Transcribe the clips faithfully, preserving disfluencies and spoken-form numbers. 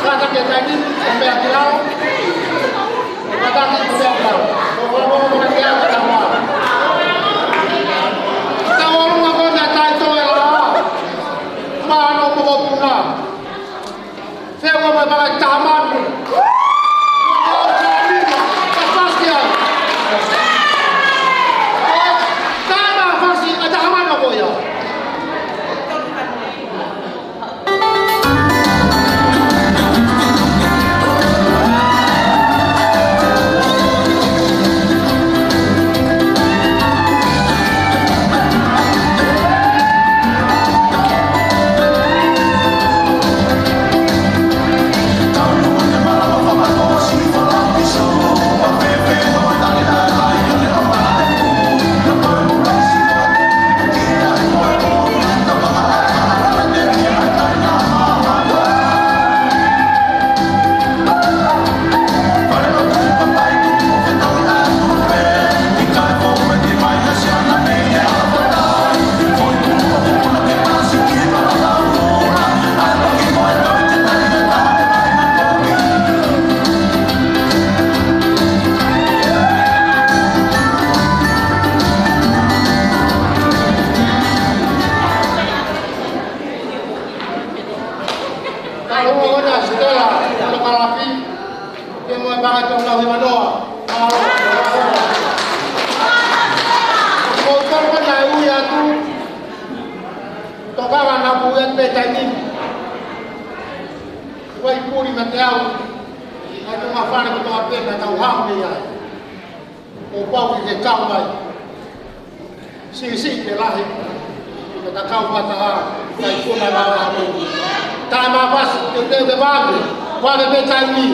Kātaki e taimi, ko e meʻa ki lalo. Kātaki e meʻa ki lalo. Ko e meʻa ki lalo. Tau ʻolunga ko e meʻa taitoe la. Mālō mokopuna. Feua mai pala taha mano. Taha mano ko ia. Kae ʻoua ʻo na Sitela, ʻo Kalapi, ke mo e paka tau lau hiva noa. Mālō. Ko e toko na ui atu, tokanga na ui atu pē taimi ni. Vai puli ma te au, ai ko ma fale ko toa pē na tau hau mei ai. ʻO pau ke ke kau mai. Siʻisiʻi pe lahi. Ke ta kau mata ha. Kai kuna na la mo. Tae ma pasi, ke te ke vave. Vave pe taimi.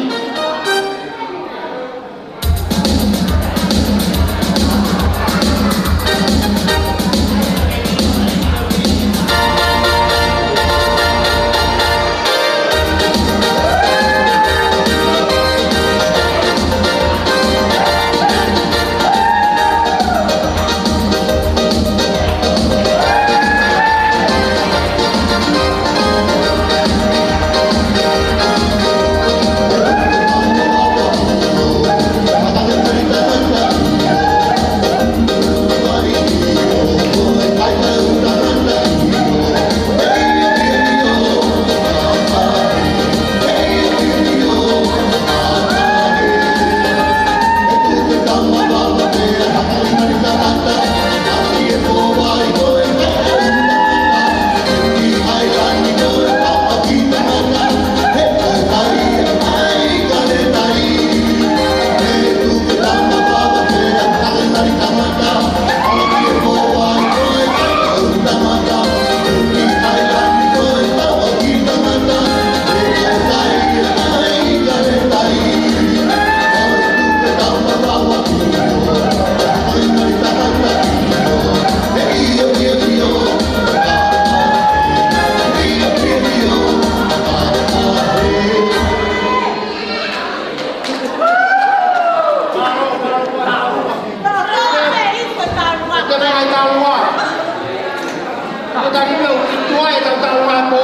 Ko e taki pē ʻo ki tuai e tau tau mai pō.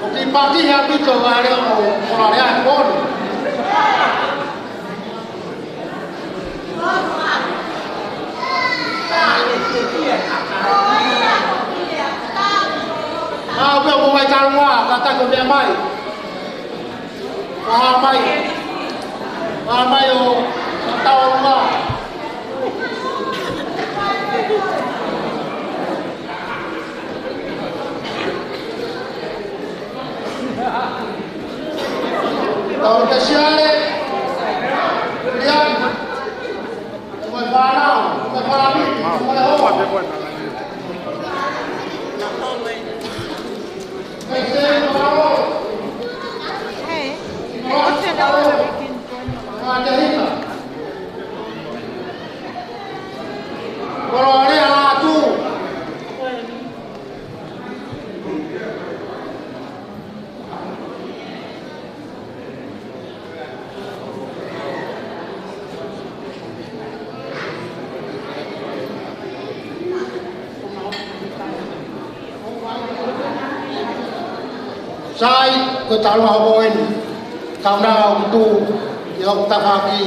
ʻOku paki ha pito vale ʻo ʻo lale ai pō. ʻA, pea ko mai tau mai, ka taku pea mai. Ka mai. Ka mai ʻo tau mai. Tau te siale, Lian, mo e fānau, mo e fāmili, mo e hoa. Hey, what's your number? We can join the line. Kolo alea la atu. Sai, ko e talu hopo eni. Kaunanga ʻoku tuʻu ʻi hoku tafaʻaki,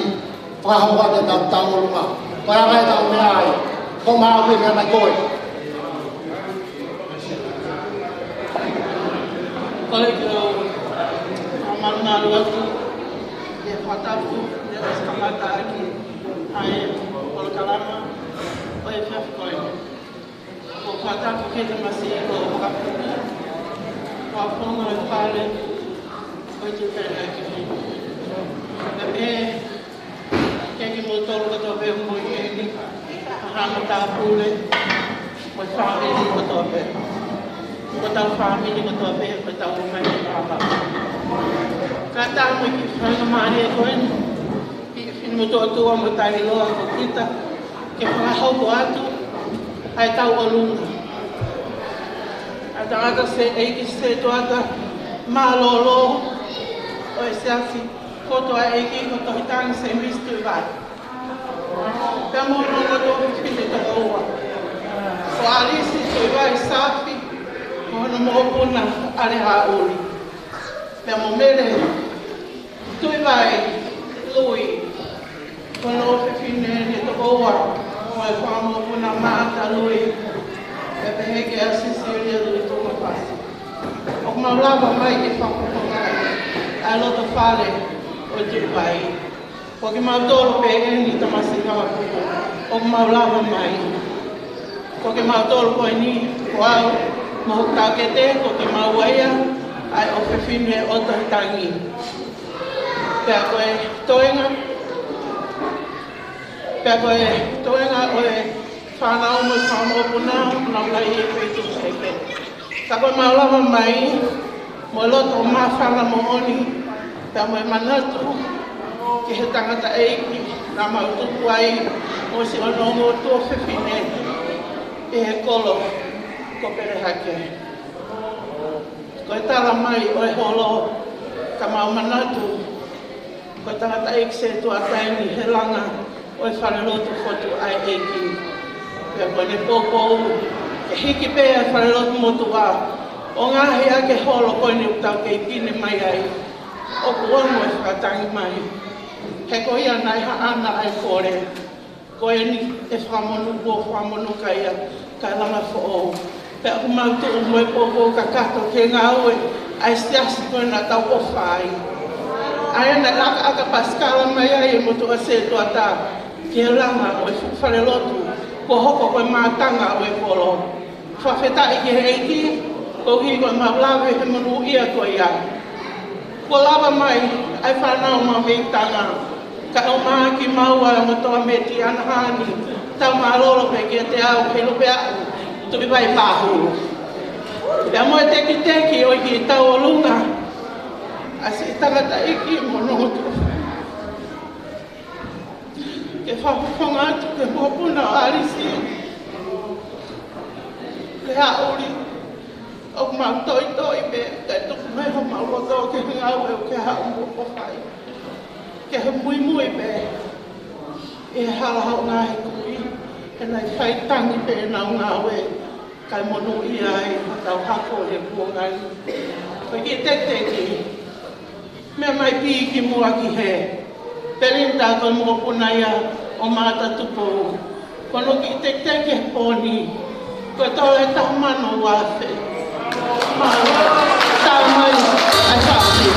fakahoko atu ʻetau tauʻolunga. Ko e anga ʻetau meʻa ai. Ko e maʻu pē meʻa mai koe. Kole ke u fakamālō atu ʻi he fakatapu ʻi he ʻosi kamata ʻaki ʻa e polokalama ʻo e efiafi ko eni. Ko e fakatapu ki he tamasiʻi ko Vakapuku, ko e founga ʻo e fale ko e Tuʻi Pēnaki. Pea pehē ki he kimoutolu kotoa pē ʻoku mou ʻi heni, haʻa matāpule, mo e fāmili kotoa pē. Ko hotau fāmili kotoa pē, ko hotau ongo ʻi he māmani. Kātaki mo e kiʻi faingamālie ko eni, kiʻi finemotuʻa ʻOtua mo Tailoa ko kita, ke fakahoko atu ʻa e tauʻolunga ʻa e tangataʻeiki setuata mālōlō ʻo e siasi kotoa ʻeiki ko Tohitangi Semisi Tuʻivai. Pea mo hono ongo tuofefine tokoua ko ʻAlisi Tuʻivai Safi, mo hono mokopuna ʻAle Haʻuli. Pea mo Mele Tuʻivai Lui, ko hono ʻofefine ni tokoua, mo e fanga mokopuna Maʻata Lui, pea pehē kia Sisilia Lui Tumapasi. ʻOku mau lava mai ke fakafofongaʻi ʻa e loto fale ʻo Tuʻivai. Ko kimautolu pē eni tamasiʻi Vakapuku, ʻoku mau lava mai. Ko kimautolu ko eni, ko au, mo hoku taʻokete, ko kimaua ia ʻa e ʻofefine ʻo Tohitangi. Pea ko e toenga, pea ko e toenga ʻo e fānau mo e fanga mokopuna, nau lai e peitu heke. Ka ko e mau lava mai, mo e loto māfana moʻoni, pea mo e manatu ki he tangataʻeiki naʻa mau tupu ai, mo siʻono ongo tuofefine ʻi he kolo ko Pelehake. Ko e tala mai ʻo e holo, ka mau manatu, ko e tangataʻeiki setuata eni he langa ʻo e falelotu fotu ʻa e ʻEiki. Pea ko ʻene poupou ke hiki pē ʻa e falelotu motuʻa ʻo ngaohi ʻaki e holo ko eni ʻoku tau kei pine mai ai, ʻoku ongo e fakatangi mai. He ko ia naʻe haʻana ʻa e kole. Ko eni ʻe fakamonū, kuo fakamonū ka ia, kae langa foʻou. Pea ʻoku mau tuʻu mo e poupou kakato ke ngāue ʻa e siasi ko ē naʻa tau ʻofa ai. ʻA ē naʻe ʻakaʻaka pasikala mai ai e motuʻa setuata ki he langa ʻo e fuʻu falelotu, kuo hoko ko e mātanga ʻo e kolo. Fakafetaʻi ki he ʻEiki, koeʻuhi ko e mau lave he monūʻia ko ia. Kuo lava mai ʻa e fānau maʻu mei Tonga, kae ʻumaʻā kimaua mo Toa Meti Anahani, tau mālōlō pē kiate au he lupe aʻu, Tuʻivai Pāhulu. Pea mo e tekiteki ʻo e kiʻi tauʻolunga, ʻa siʻi tangataʻeiki mo hono ongo tuofefine. Ke fakafofonga atu ki he mokopuna ʻo ʻAlisi, ʻAle Haʻuli, ʻoku mau toitoi pē, kae tuku mai homau loto ki he ngāue ʻoku ke haʻu mo fai. Ke he muimui pē ʻi he hala hoʻo ngaahi kui, he naʻe fai tangi pē ʻenau ngāue, kae monūʻia ai hotau hako he kuonga ni. Ko e kiʻi tekiteki, meʻa mai pē ki muʻa ki hē. Pelinda ko e mokopuna ia ʻo Maʻata Tupou. Ko hono kiʻi tekiteki he pō ni, ko e tola ʻe taha mano ua afe. Mālō, tau mai, ʻai fāki.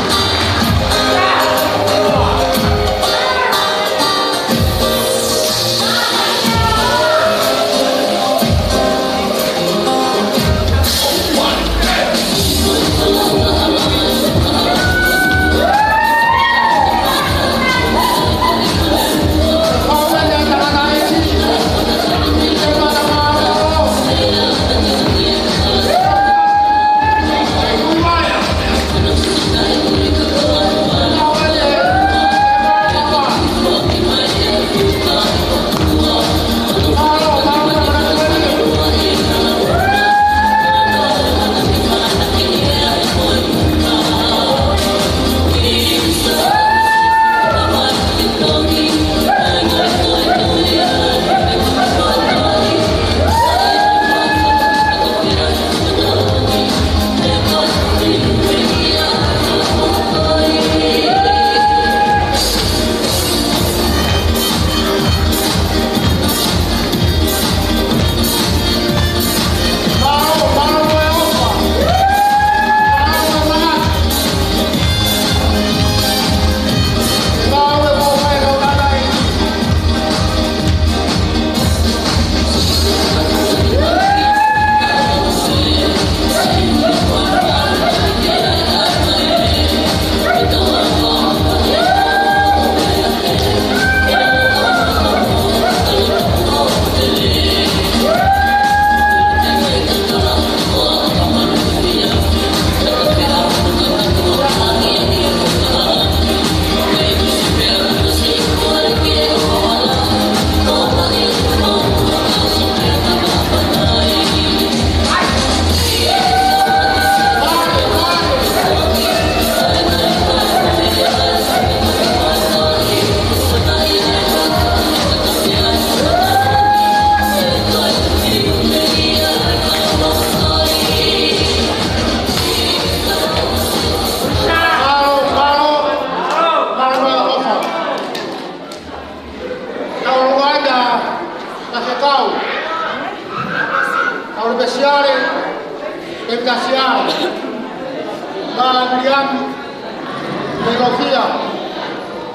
Siale, Tēvita Siale, Maliani, Teologia,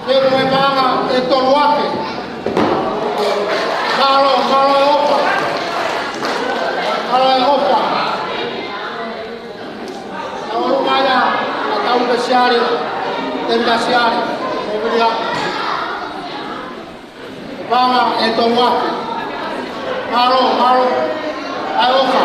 ke mo e paʻanga ʻe tolu afe. Mālō, mālō e ʻofa. Mālō e ʻofa. Tau ʻalu mai ʻa, ʻa tau pe Siale, Tēvita Siale, mo Maliani. Paʻanga ʻe tolu afe. Mālō, mālō. ʻAi ʻofa.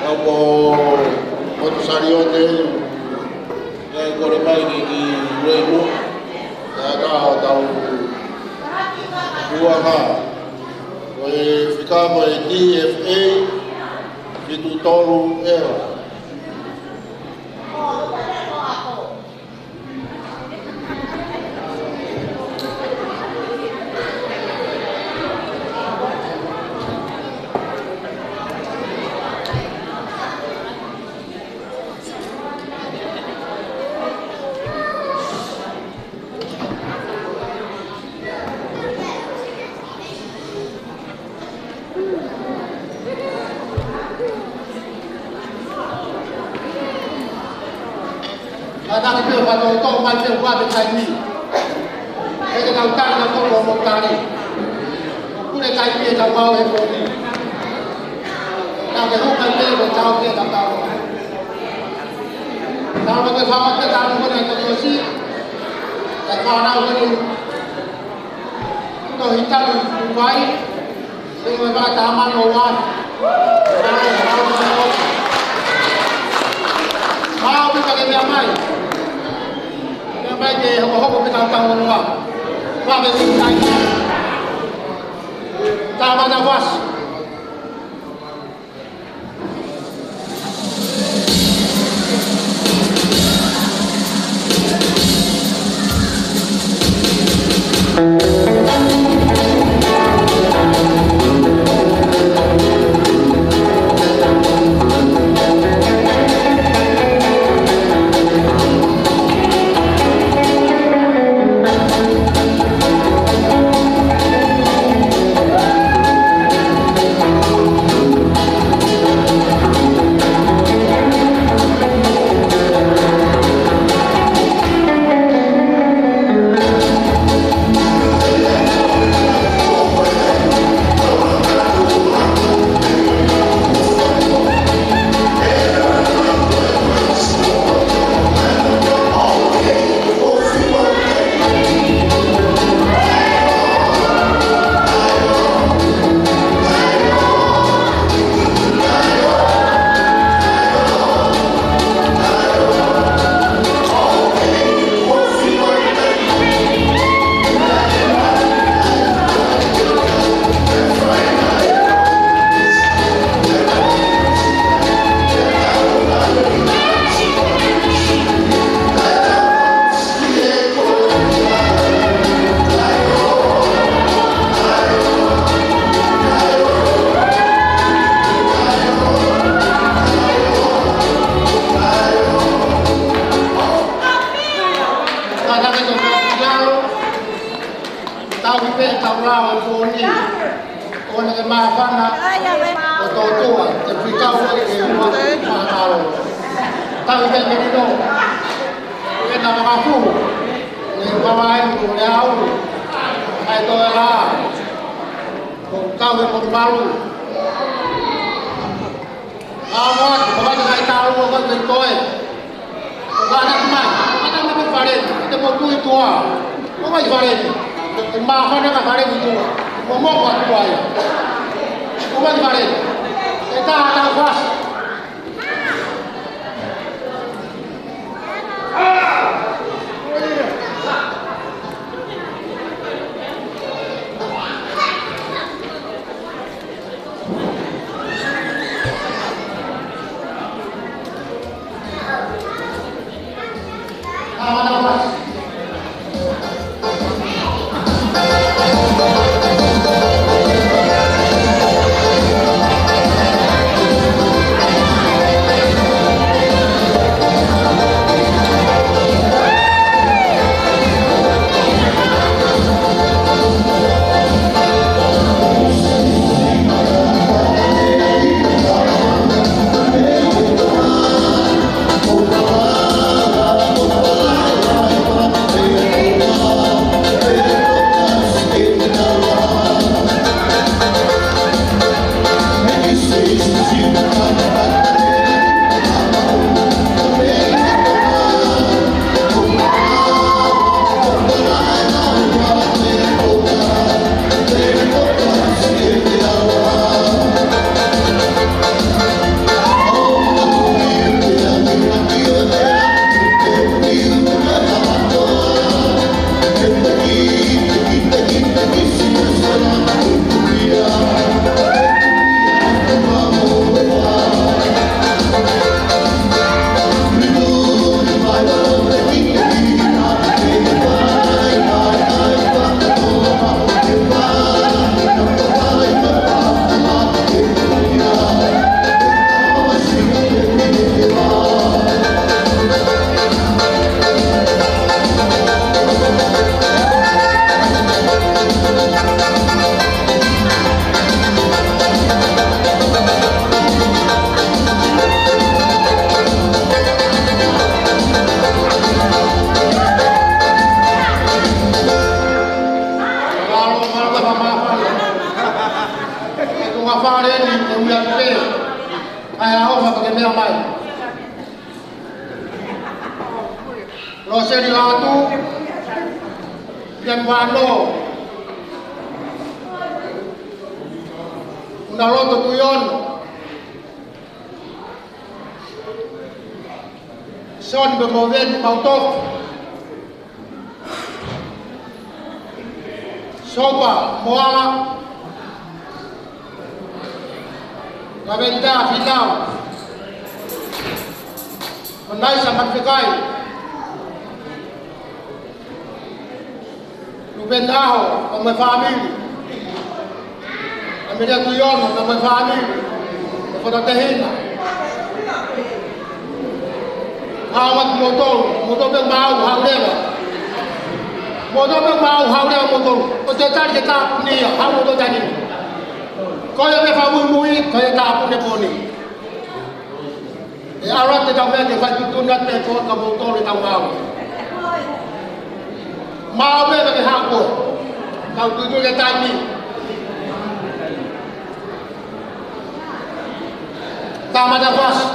Au ko Motu Saliote, ʻe kole mai ke ki Ueinu, ʻe ʻatā ʻo tau kuanga. Ko e fika ko e T F A, fitu tolu ʻeva. Ka taki pē ʻo fakatou tō mai pē ʻo fai pē taimi. ʻE ke tau tali na tō ʻo mo tali. Kule taimi ʻe tau mau he pōni. Ka ke hū mai pē ʻo tau pē tau tau. Tau mo ke fama pē tau mo na tō kosi. Ka fānau ko ni. Ko hitau vai. Sio mai pā tā mano wa. Mau pē ke mea mai. Mea mai ke hokohoko pē tau tau wa. Wa ke mea mai. Tā mano wa. Tō tua, te fui kau ai ke ua, mahalo. Tau i te merino. Ke na makaku. Ne kava ai ko le au. Ai tō e la. Ko kau e ko malu. A moa, ko mai kai tau o ko te toe. Ko ka na mai, ko ka na mai fale, te mo tui tua. Ko mai fale. Ko ma fale ka fale tua. Ko mo ko tua ia. Ko mai fale. E ta ta fas. Ai, a ʻofa ke meʻa mai. Loseli Lātū, Ian Vano, Unaloto Tuiono, Son Bemoven Mautofu, Sopa Moala, Laventa Finau, Manaisa Matafekai, Lupeni ʻAho, pea mo e fāmili. Amelia Tuiono, pea mo e fāmili. Mo Fata Tehina. Haʻu atu moutolu, moutolu pē maau haʻu leva. Moutolu pē maau haʻu leva moutolu. ʻO te tali ke tāpuni ia, haʻu moutolu tani. Ko ia me fa mui mui, ko ia tāpuni poni. ʻE ala te tau meʻa ke fai tuʻutuʻuni atu pē ko ka moutolu ʻetau maau. Maau pē ke haʻu ko. Tau tuʻutuʻuni ke taimi. Tamata fasi.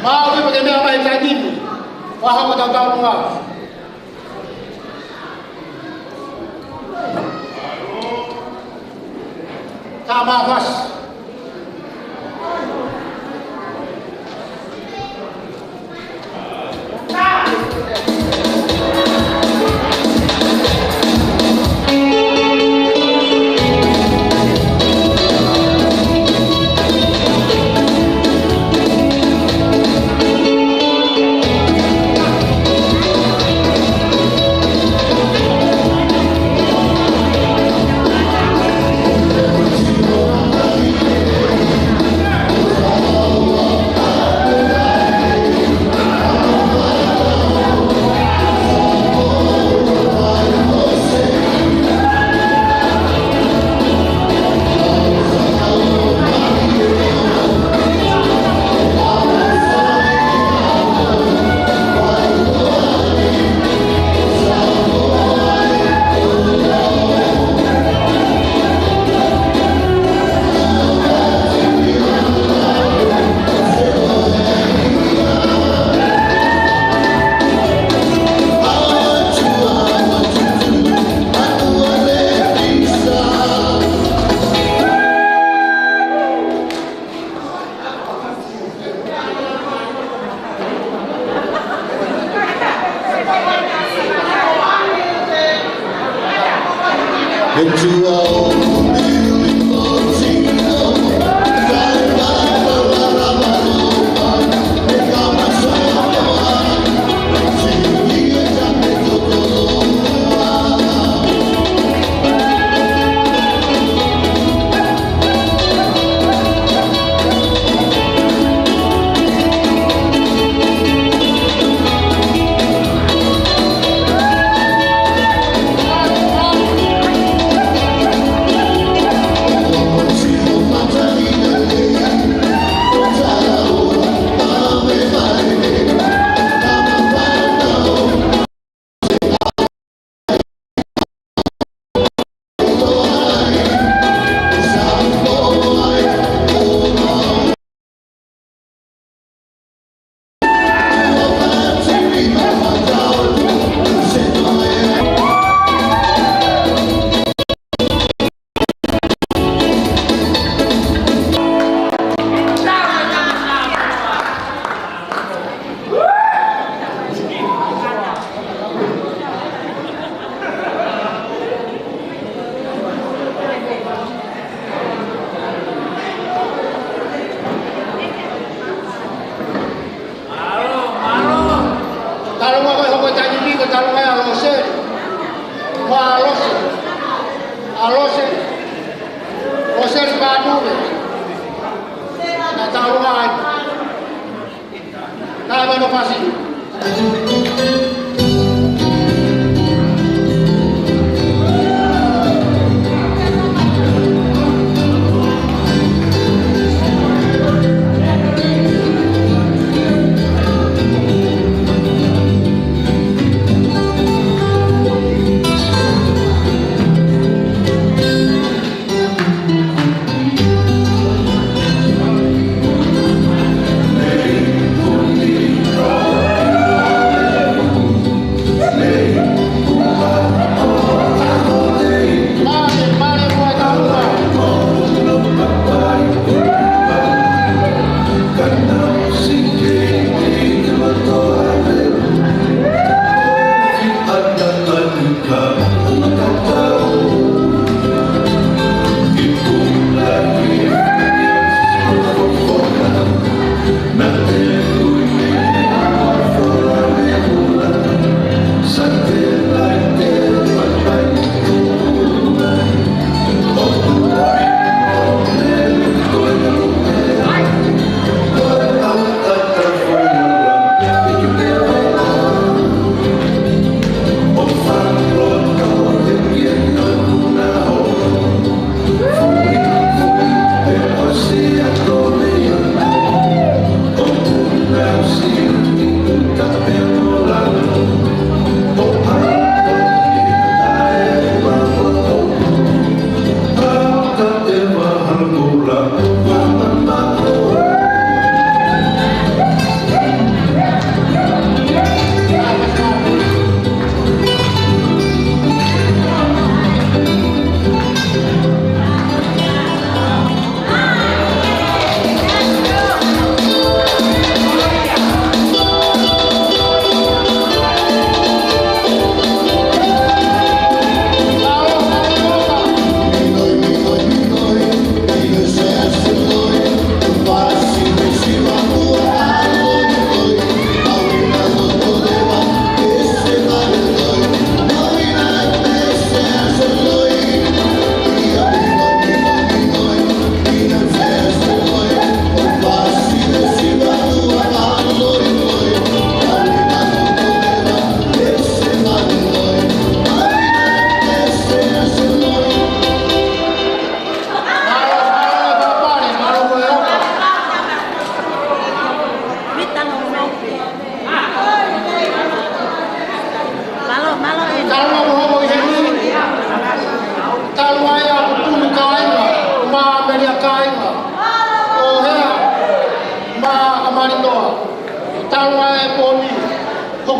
Mālō pē ke meʻa mai he taimi ni. Fakahoko ʻetau taulunga. Ka mafasi. Mālō, mālō. Taulunga ko ē hoko he taimi ni ko e taulunga ia ʻa Lose. Ko ʻa Lose. ʻA Lose. Lose Sipanui. Naʻe taulunga ai. Naʻe mano fasi.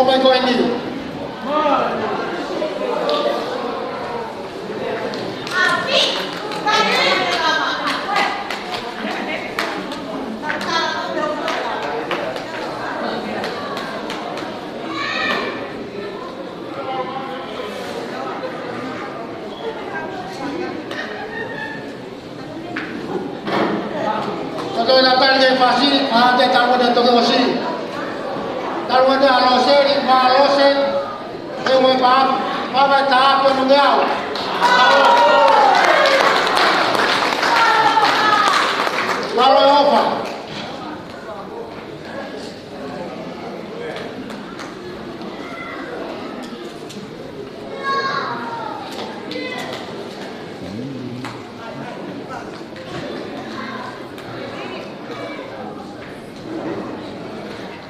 Mai ko eni. Ka ko e tau tali ki he fasi, ʻa e talu ʻa e toki ʻosi. Talu ʻa e ʻAloseli, Malose, ʻe mo e pā, pā mai tā ko e nungeau. Mālō e ʻofa.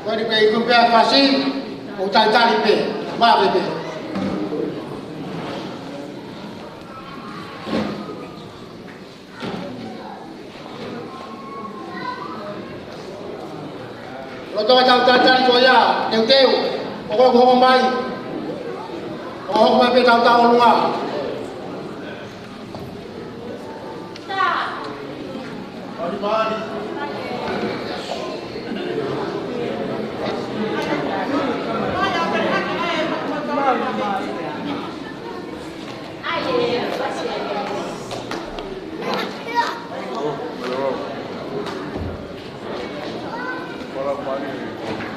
Ko eni pē ʻi he kupu pē ʻa e fasi, ʻo talitali pē, vave pē. Loto e tau talitali ko ia, teuteu, ʻoku hoko mai, ʻoku hoko mai pē tau tau ʻolunga.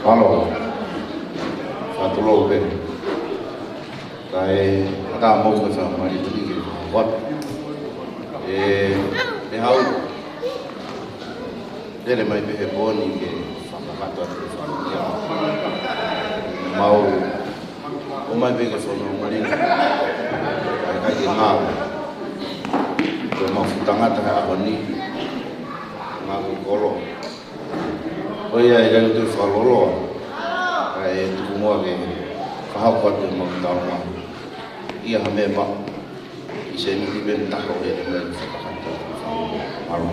Mālō. Fakalotolahi pē. Kae ʻatā mo e fakamālō atu ki he fakahoa. ʻE, ʻe hau. Lele mai pē he pō ni ke fakakakato atu e fakamālō. Mau ō mai pē ke fonu mali. Kae ʻikai ke ngāue. Ko e mafu tangata he ʻaho ni. Ngāue kolo. Ko ia ʻe ʻikai ke u toe fakalōloa. Kae tuku muʻa ke fakahoko atu ʻemau taumuʻa. ʻI ha meʻa maʻu. ʻI he seniti pē ʻe taha ʻo e meʻa fakakakato. Mālō.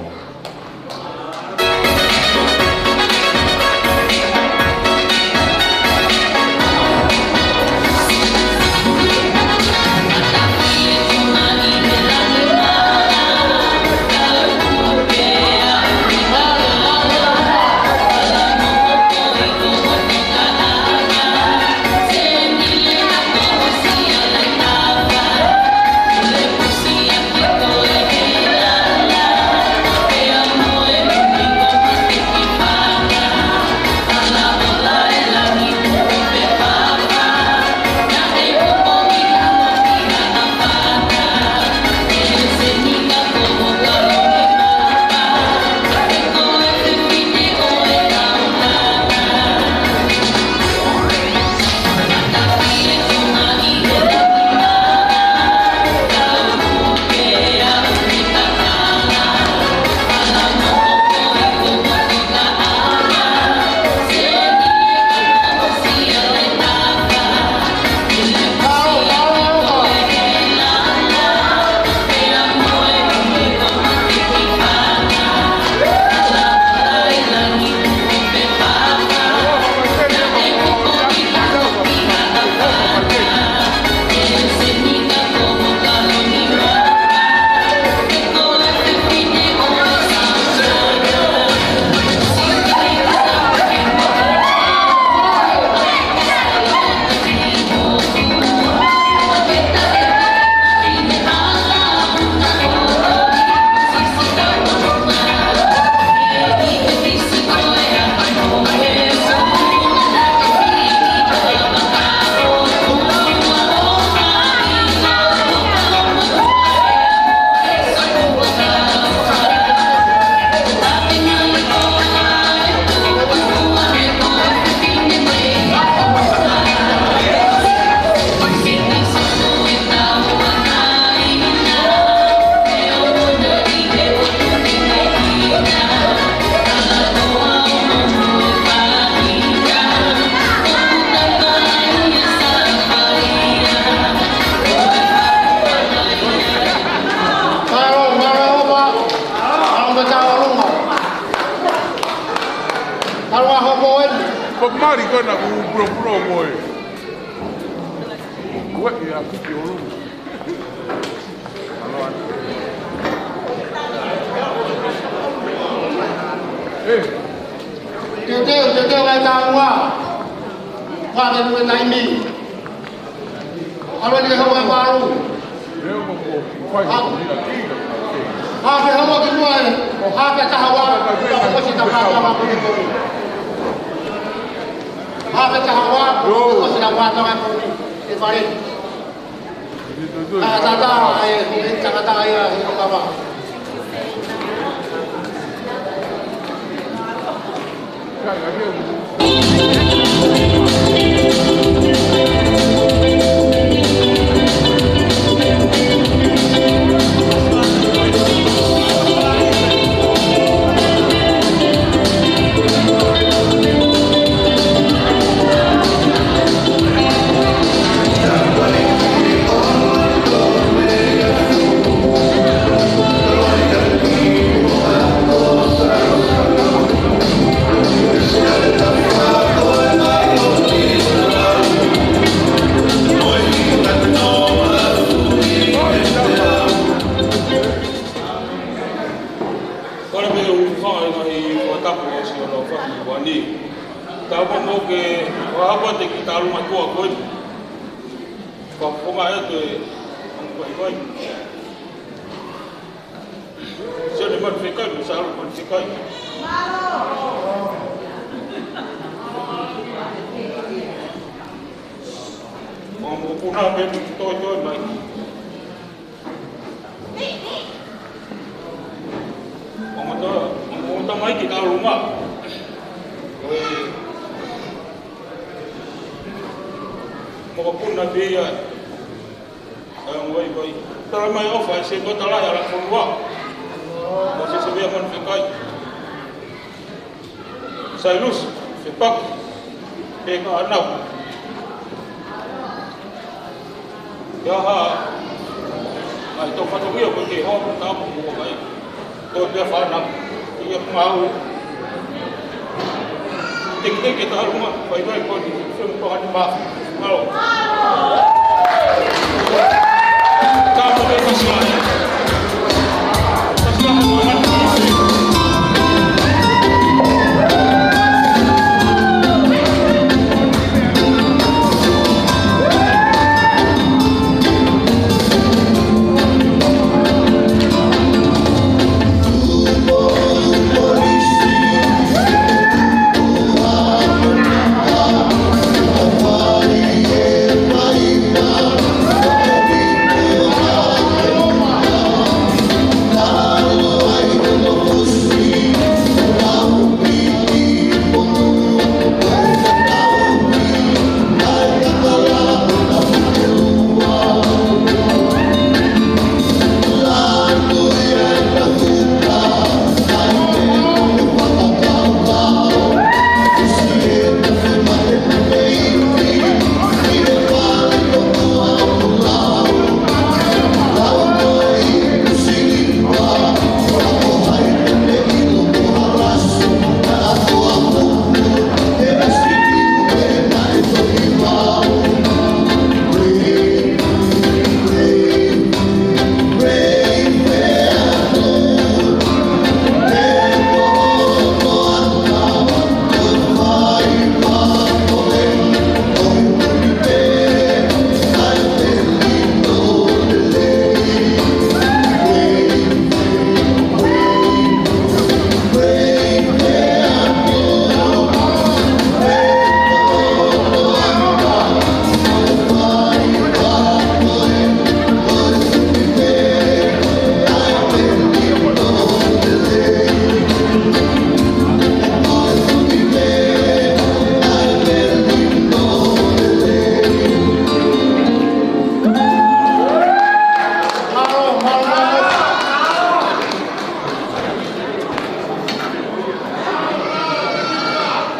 Mālō, mālō, ʻofa. Mālō, ka tau ʻolunga. Tau ʻa hopo eni. Ko Mali ko ena ku pulo pulo ko e. Ue ia kuki olu. Ē. Teuteu, teuteu ʻa e taua. Kuo ke nue taimi. ʻAlu eni ke hoko e valu. Hake hoko ki muʻa ē. Hake taha ua. Ka ko si ta ka ta ma ko ni ko ni. Hake taha ua. Ko si ta ua ta ma ko ni. E fale. Ka ta ta e, ka ta ta e, ka ta ta. Kole me u fai ngaahi fakatapu ʻo si ʻo lau fatu kuani. Tau mo ke fakahoko atu e kiʻi tālunga tuʻa ko eni. Fakafofonga atu e ongo vaivai. Sione Manufekai, mo Salo Manufekai. Mo, mo kuna me tu toi toi mai. Mo, mo to, mo, mo to mai ki ka luma. Oi. Mo ka kuna pē ia. ʻA e ongo vaivai. Tala mai ʻofa, ʻe se ko tala ia la fonua. Mo se se vea Manufekai. Sailus, Fepaki, pe ka anau. Ia ha, ai tau fatongia ko ke hoa ko tapu ko kai. Ko te fana, ia mau. Teke teke ta uma, vai vai ko ni, se mo pa ni ma. Mau. Ka mo ke kasi ai. Kasi ai mo na.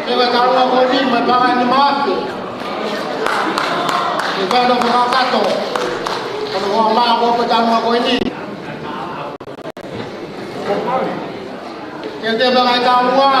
Ke ka kalunga ko eni, mai panga ni mafi. Ke ka no ka kato. Kono ko ma ko ka kalunga ko eni. Ke te panga i kalunga.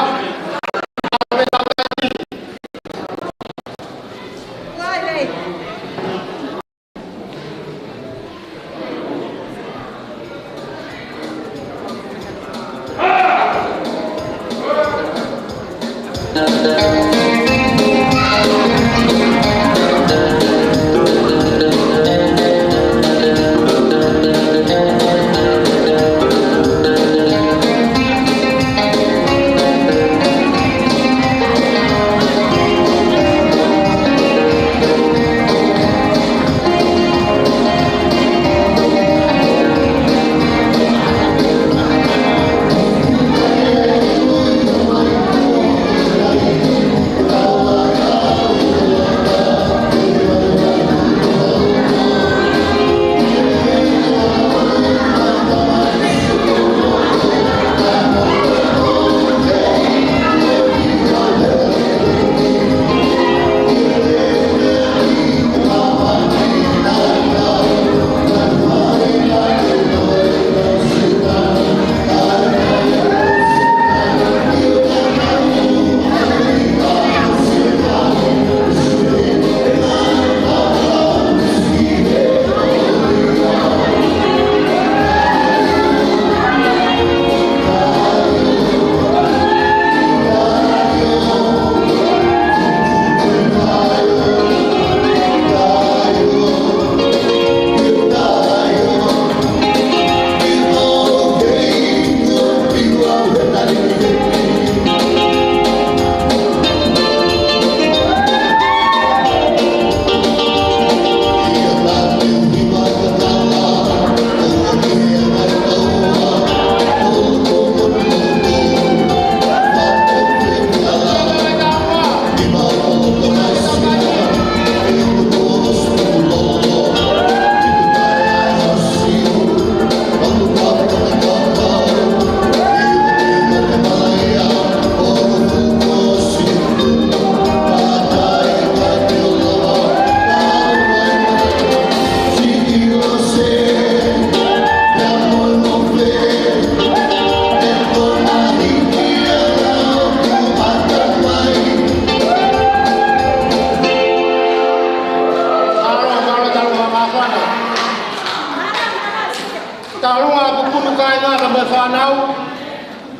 Tālunga ʻa e kukunu kāinga ka mai fānau,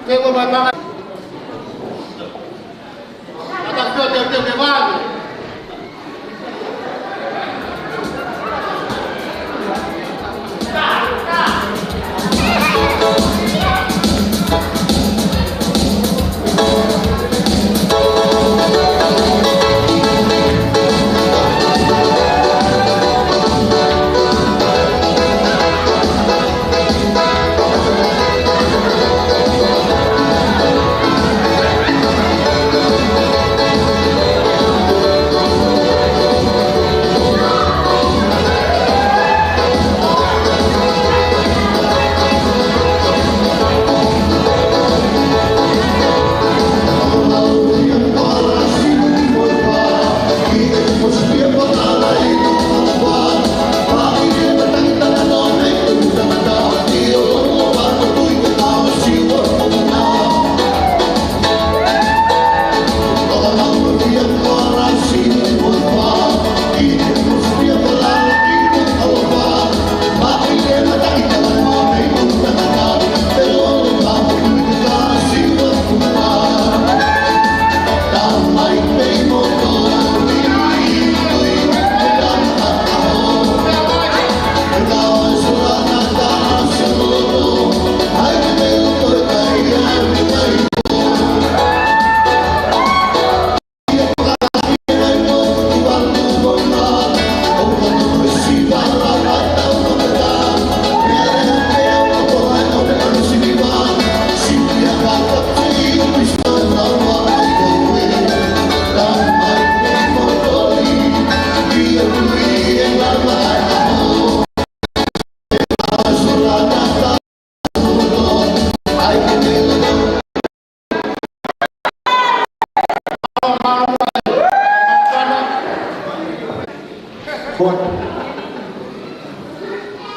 ke ua mai panga. Ata kio te te te vale.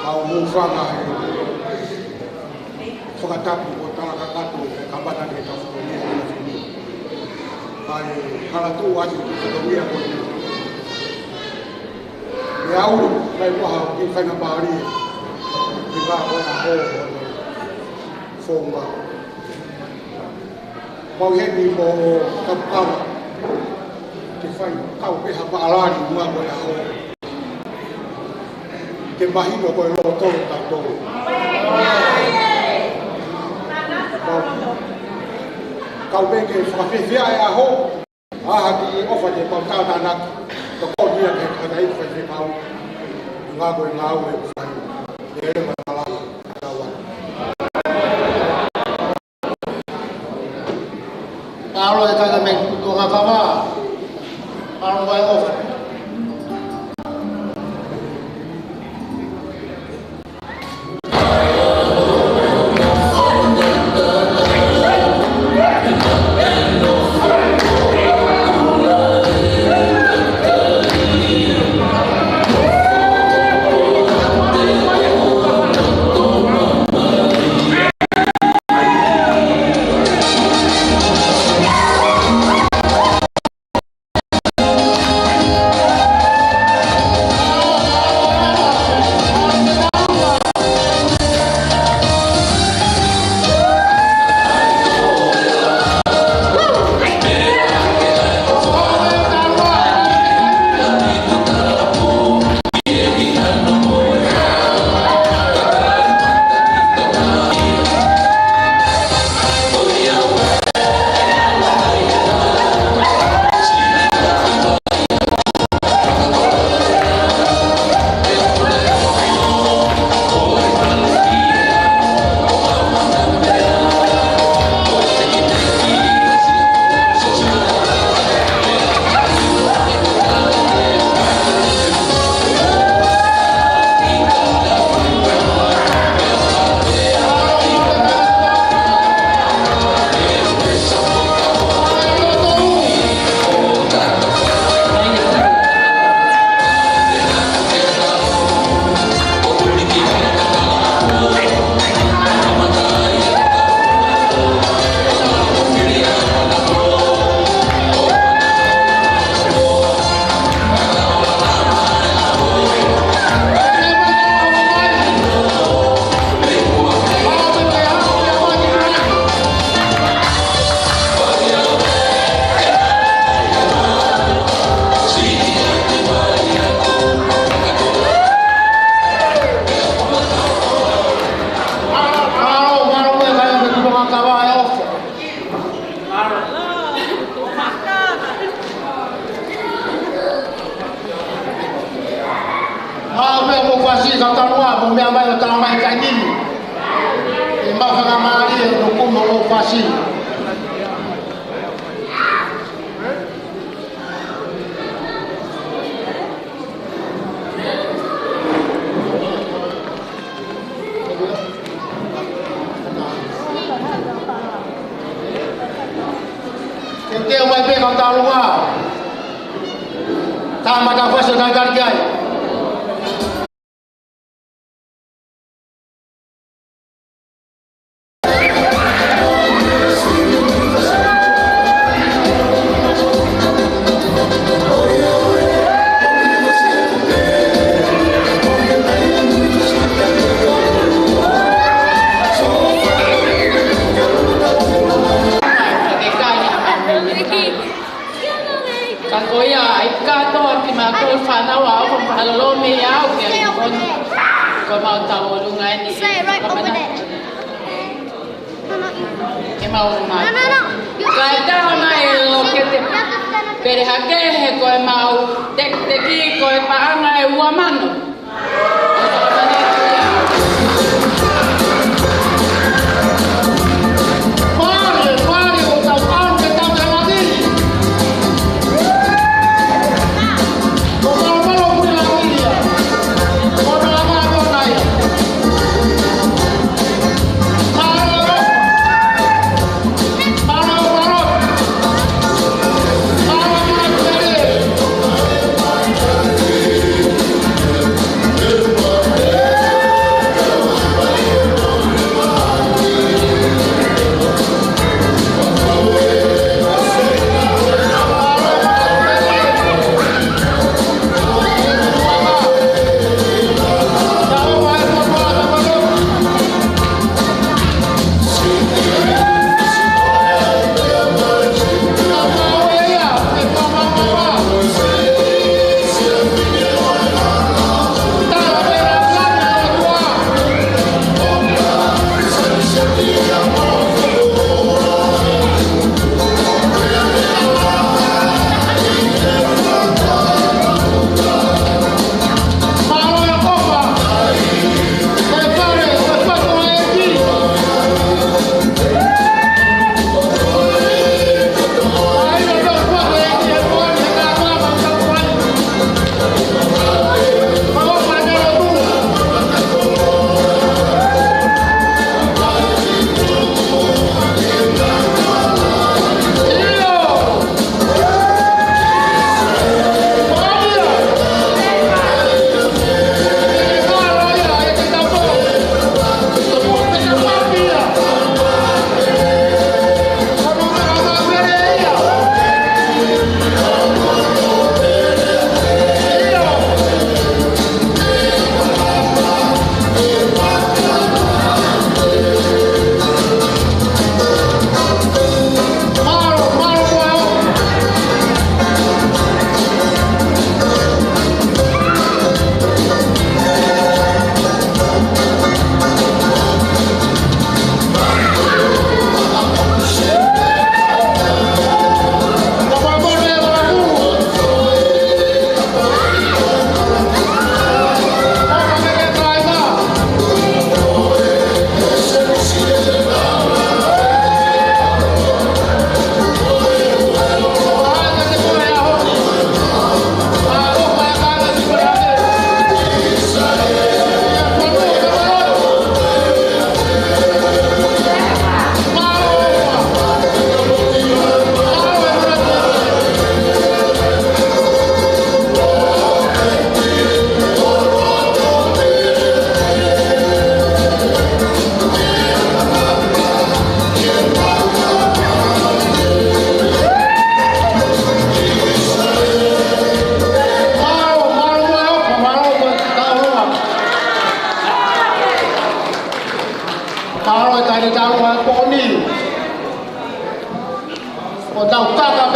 Kau mou fanga he fakatapu ko tala kakato kamata ke tau fukoni e kina fini. Ai, hala tu atu ki fukoni a koni. E au, kai maha, ki faina pāri. Ki ka kona ho, ho, ho. Fōma. Mau heni mo kapukala ke fai kau pē ha pālani muʻa ko e ʻaho. Ke mahino ko e lotolo tautolu. Kau pē ke fakafeʻao e ʻaho. ʻA ha kiʻi ʻofa ke pau tātānaki. Tokoni ia ke hana i fai fekau. Ngā ko e ngāue ʻoku fai. Ke ele mai malanga. Kaua. Palo e kaka me kuto ngā kava. Palo mai ʻofa. Mālō meʻa mo Fasi, ka tanu a mo meʻa mai ʻo tala mai ka nini. ʻE mau fakamālō e nuku mo Fasi. Ke teu mai pē ka talu a. Tā mata fasi o taitari ki ai. Ka ko ia ai kātoa ki mātou fānau ʻa ʻofa fakalolomi au ke ai koni. Ko mau tau ʻolunga eni. Say it right over there. No, no, you. ʻE mau mai. No, no, no. You. Kae taha mai e lokete. You have to stand up. Pele hake he ko e mau tekiteki ko e paʻanga ʻe ua mano.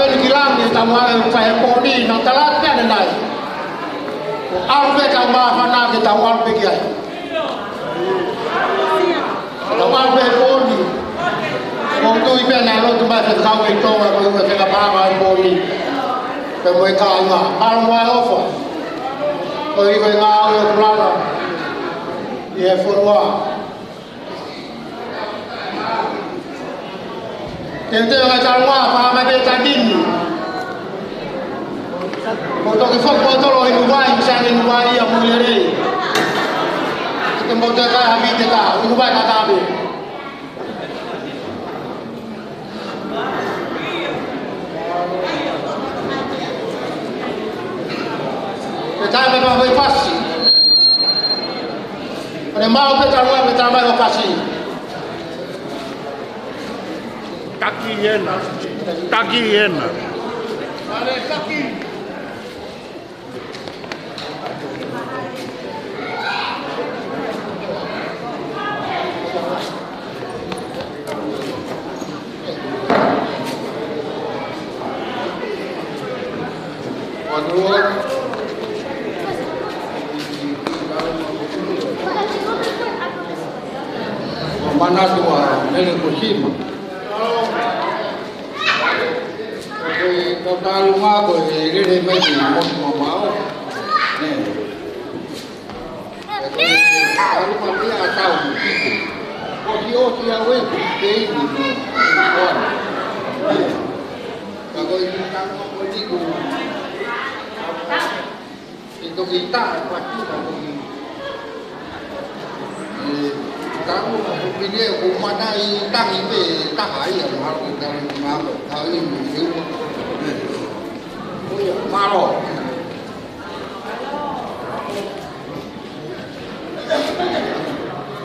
Peni ki langi, tau ʻalu ʻo fai e pōni, naʻa tala atu pē ʻanenai. ʻAlu pē tau māfana ke tau ʻalu pē ki ai. Tau ʻalu pē pōni. ʻOku ou tui pē naʻe lotu mai e Faifekau ʻi Tonga, ko e ʻuhinga ke ka paʻanga e pōni. Pea mo e kāinga. Mālō muʻa e ʻofa. Ko e ʻuhinga ʻo e ngāue ʻoku lava ʻi he fonua. Teuteu e ngaahi taumuʻa, fakahā mai pē tatini. Mou toki foki kimoutolu ʻo inu vai, ʻoku sai ke inu vai ia mui lelei. Te mou toe kai ha vite ka, inu vai ka tabe. Pea tae mai pea fai fasi. ʻAne mau pē taumuʻa pea tae mai ʻo fasi. Taki ena. Taki ena. Manatu ʻa Mele Kosima. Ko e kau tālunga ko e lele mai ki he motu mamao. Nē. Ko e kau tālunga pē ʻa tau. Ko e ʻosi ʻa e uepi, ke ini mo. Ka ko e tālunga ko e tiku. ʻE toki tā, ʻe patu ka toki. ʻE, taku, ko pine, ko mana i tangi pē, taha ia, mahalo ko e tangi, mahalo, taha ia, mo e ua. ʻE, ko ia, mālō.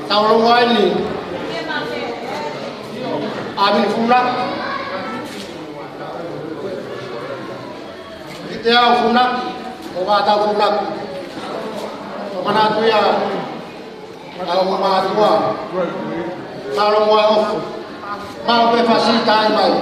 Tau longo ai ni. ʻAmeni Funaki. Kiate au Funaki, ʻo vā tau Funaki. ʻO manatu ia, ʻa e ongo mātuʻa. Mālō muʻa e ʻofa. Mālō pē fasi tae mai.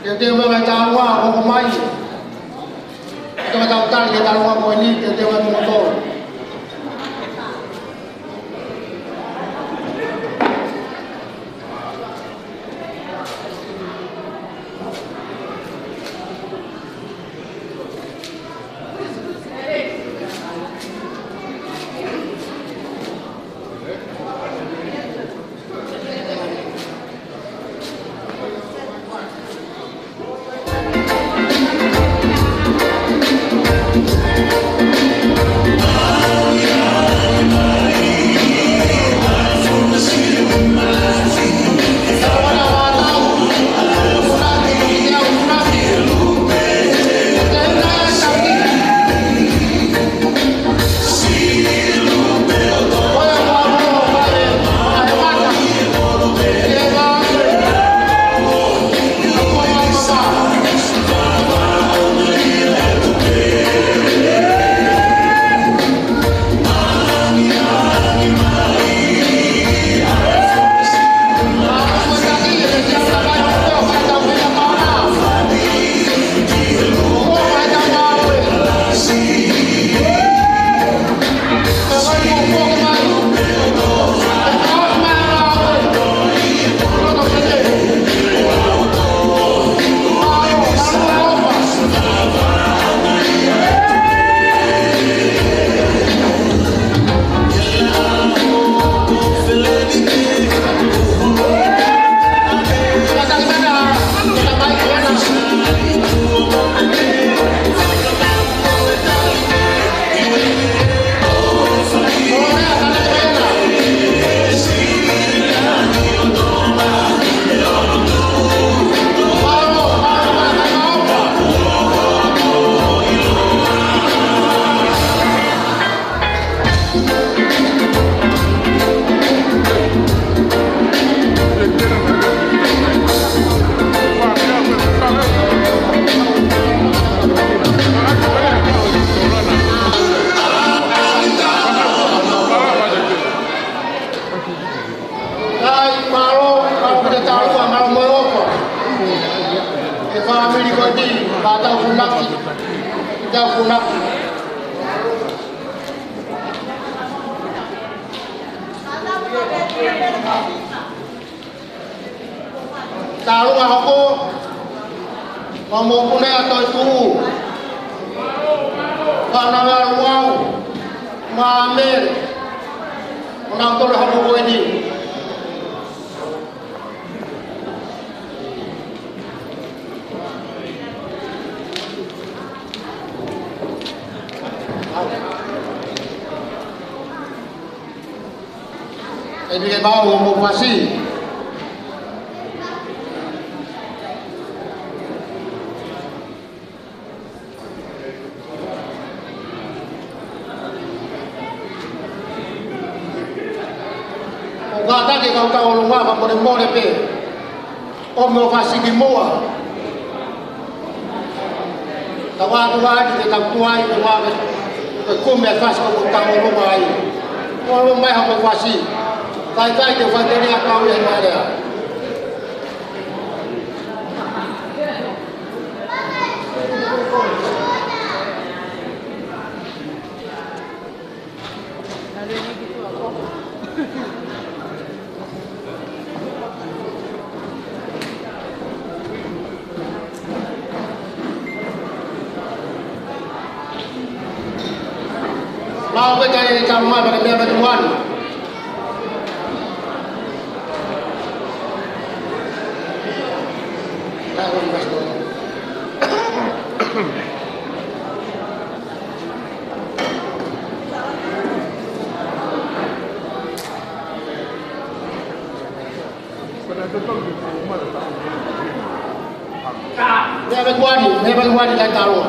Teuteu mai e ngaahi taumuʻa, hoko mai. Tau tau tali ki he taumuʻa ko eni, teuteu mai kimoutolu. Fāmili ko eni, ka tau funaki, tau funaki. Tālunga hoko, mo mokuna ʻa Toetuʻu. Fānau ʻa Luau, mo Mele. Mo nau tole hoko ko eni. ʻE pile mau mo fasi. ʻOku kātaki kau tau ʻolunga, fakamolemole pē. ʻOmi ʻo fasi ki muʻa. Tau atu ai, te tau tuai, te ua, te kumi e fasi ʻoku tau ʻolunga ai. ʻOlunga mai hako fasi. Kai kai te fai teni a kau ia he marea. Mau pē tani ni tau mai pake meʻa pake muani. Meʻa pē kuani, meʻa pē kuani kai talo.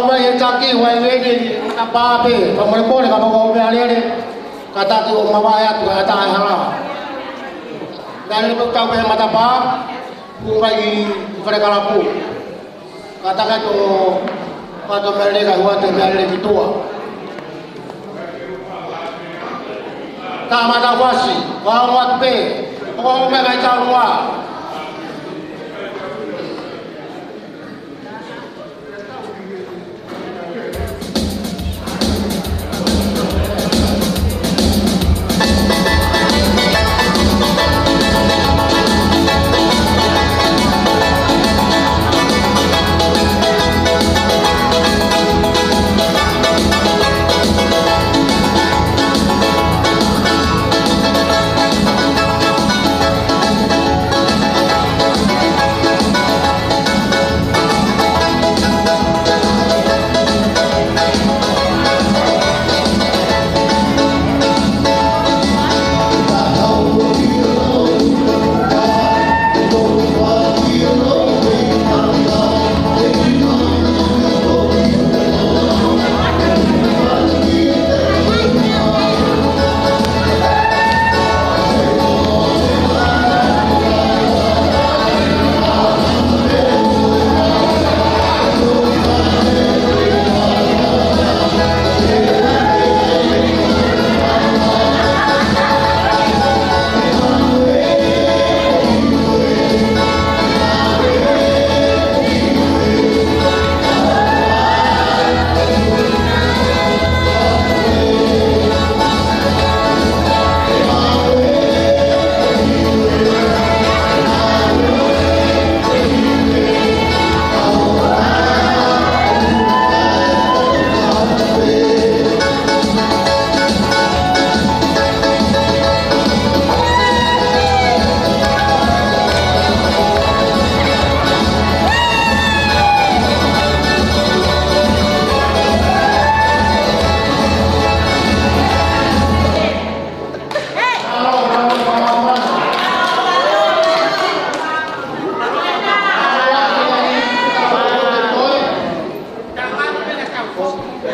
Fai e taki, fai veni, matapā pē, fakamolemole, kapau ko e meʻalele, kātaki ʻo mavahe atu, kae ʻatā e hala. Meʻalele pē ʻoku tau pē he matapā, ʻoku ʻi ai e fale kalapu. Kātaki atu, kātaki meʻalele, kae ʻoua te meʻalele ki tuʻa. Tama Taukuasi, ʻoua ʻoatu pē, ʻoua ʻoatu pē kae tau ua.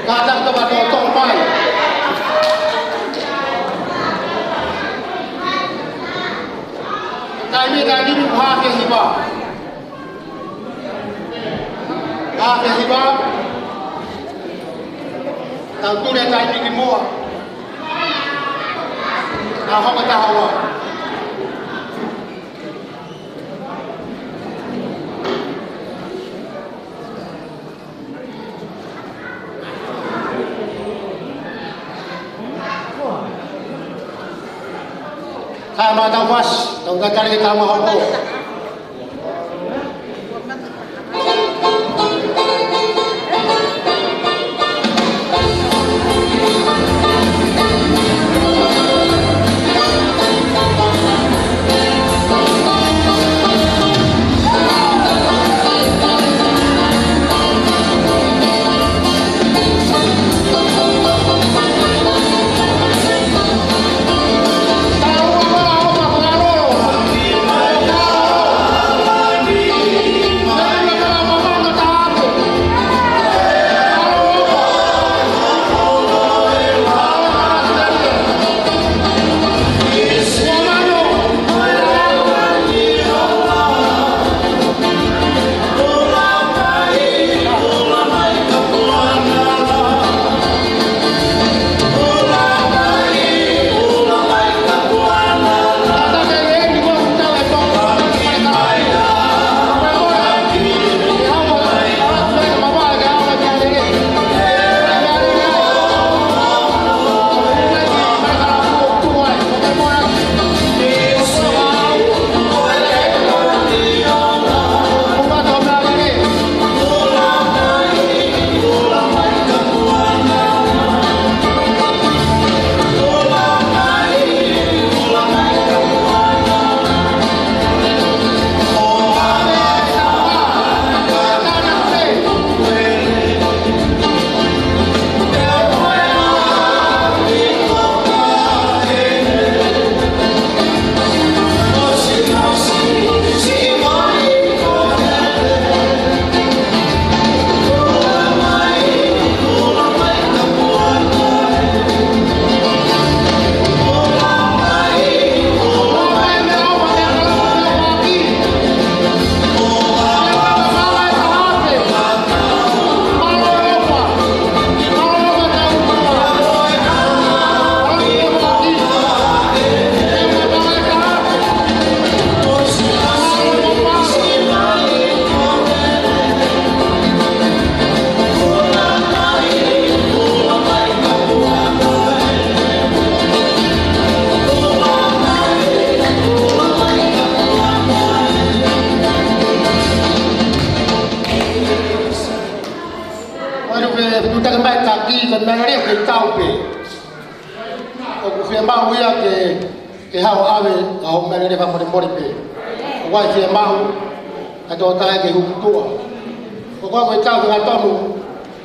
Kātaki toka tō tō mai. Taimi, taimi, haafe hiva. Haafe hiva. Tau tuli taimi ki muʻa. Nā hoko taha ua. Tama Taukuasi, tau tatali ke tau mahoko. ʻOku fiemaʻu ia ke, ke haʻu ʻo ʻave ʻa hoʻo meʻalele fakamolemole pē. ʻOku ʻi ai e fiemaʻu ʻa e toko taha ke huki tuʻa. Ko koe ko e tau ke ngatonu,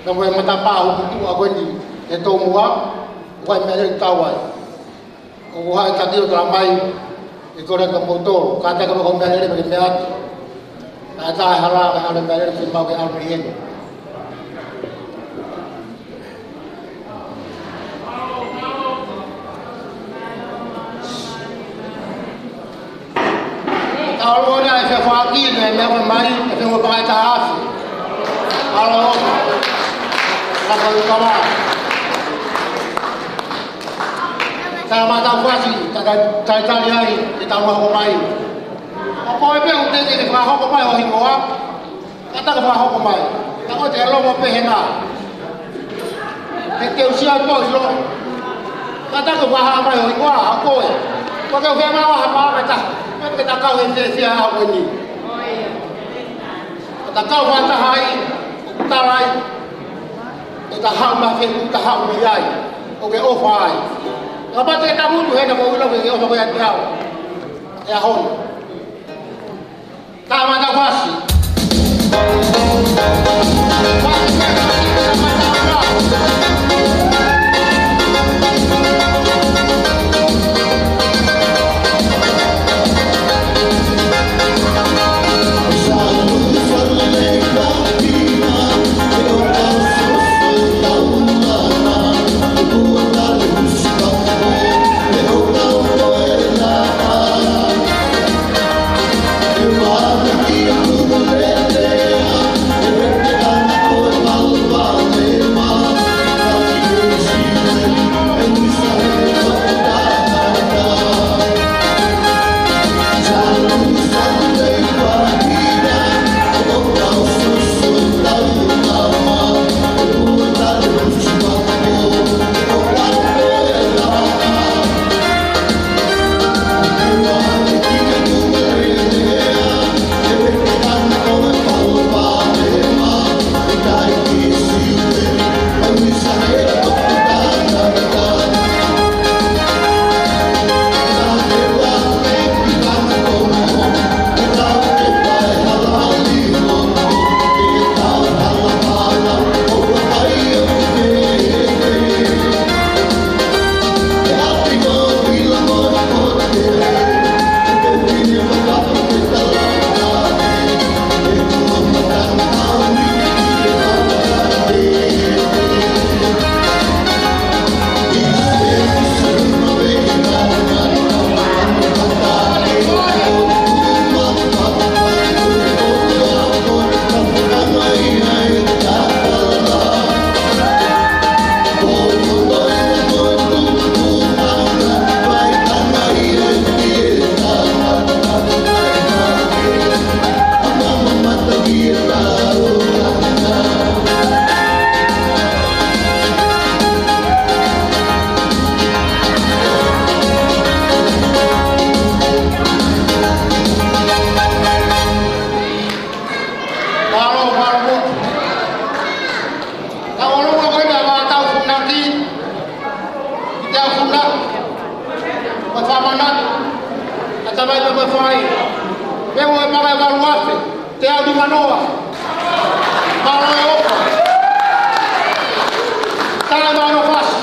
na ko e matapā huki tuʻa ko eni he tomuʻa, ʻoku ʻi ai e meʻalele tau ai. ʻOku ʻi ai e taki ʻo talamai, ʻe kole atu kimoutolu, kātaki mo hoʻo meʻalele pea ke meʻa atu. Ka ʻe taha e hala, ka ʻalu e meʻalele, fiemaʻu ke ʻalu mei heni. Ka ʻoku ʻi ai e feʻauaki, meʻa, meʻa mai, ʻe feʻauaki pē ʻe taha afe. ʻAlu, ka ko e kava. Tau Mātau Fasi, ta, ta, talitali ai, ke tau hoko mai. ʻO koe pē ʻoku teʻeki ke fakahoko mai ho hingoa. Kātaki fakahoko mai. Ka ko e te longo pē hena. Ke te usia to ilo. Kātaki fakahā mai ho hingoa, ʻa koe. Ko e ke fiemaʻu ha pā mai ta. Ko e ke ta kau he fiefia ʻa koe ni. Ka ta kau fakataha ai, ʻo tala ai. ʻE ta haʻu mai fē, ʻe ta haʻu mai ai. ʻO ke ʻofa ai. Kapau te ta mutu hena ko ilo ke ke ʻofa ko ia te au. ʻE ʻaho ni. Tau Mātau Fasi. Ka ʻolunga ko ena ʻa e tau funaki, ʻi te au funaki, ko e fāmana, ʻa tamai pē ko e fai, pea ʻoku ʻi ai e paka ʻe valu afe, teau nimanoa, mālō e ʻofa, tau Mātau Fasi.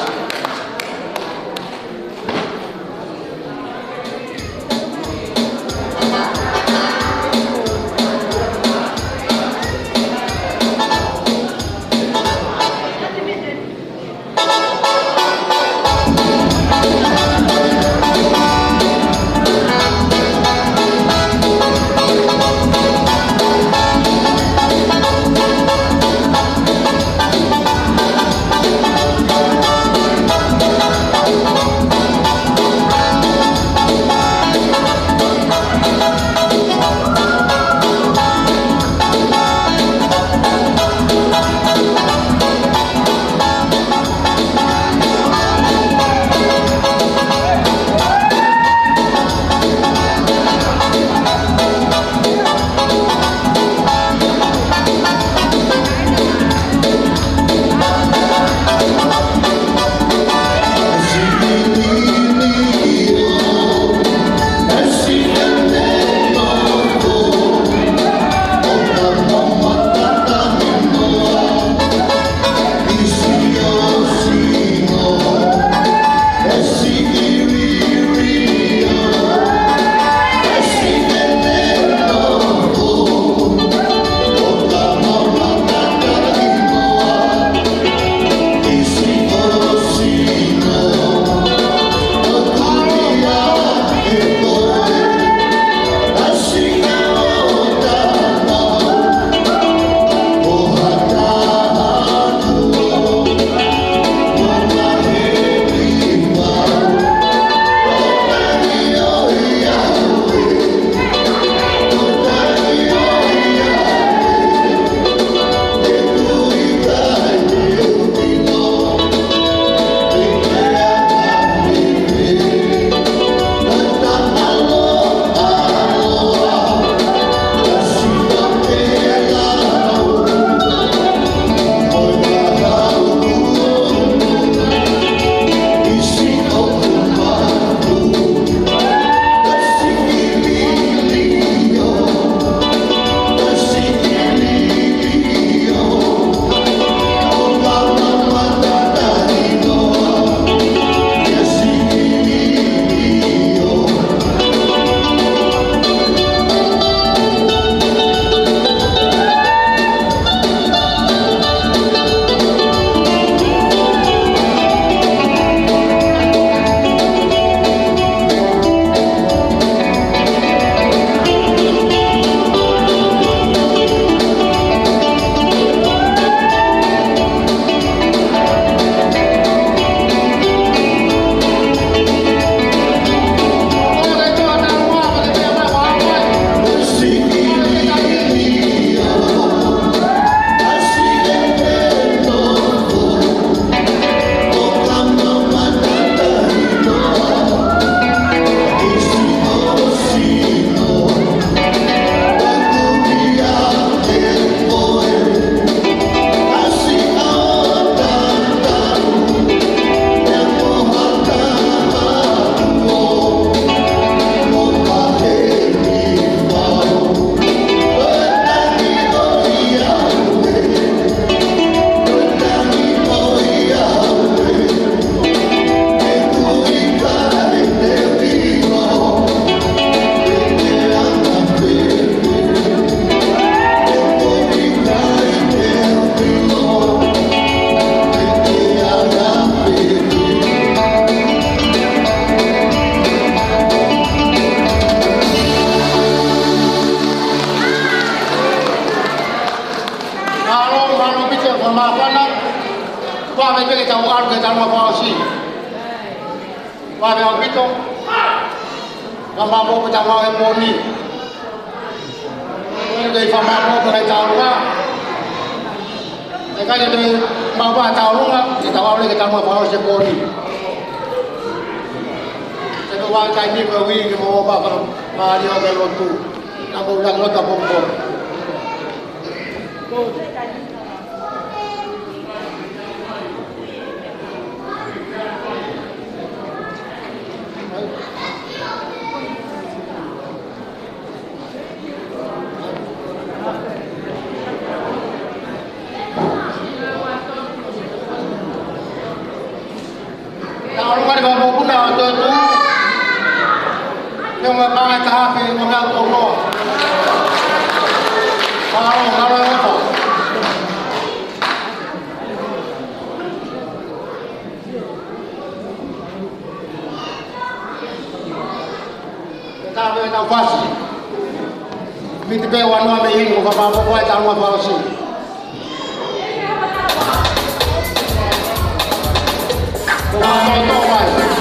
Vave ʻaupito. Fakamālō pē taʻengata he pō ni. Ko e fakamālō pē taʻengata. ʻE ʻikai ke toe maʻu ha tauʻolunga, ke tau ʻalu ki he tauʻolunga fakaʻosi he pō ni. Te u ʻai e taimi ko eni ke mou ō mai ʻo fakamālō ki he lotu. Ka mou ʻalu ki he lotu ʻapongipongi. Ke tā pē tau fasi. Miti pē ua noa mei heni, ko e fakamālō ko e tau noa fasi. Ko e fakamālō ko e.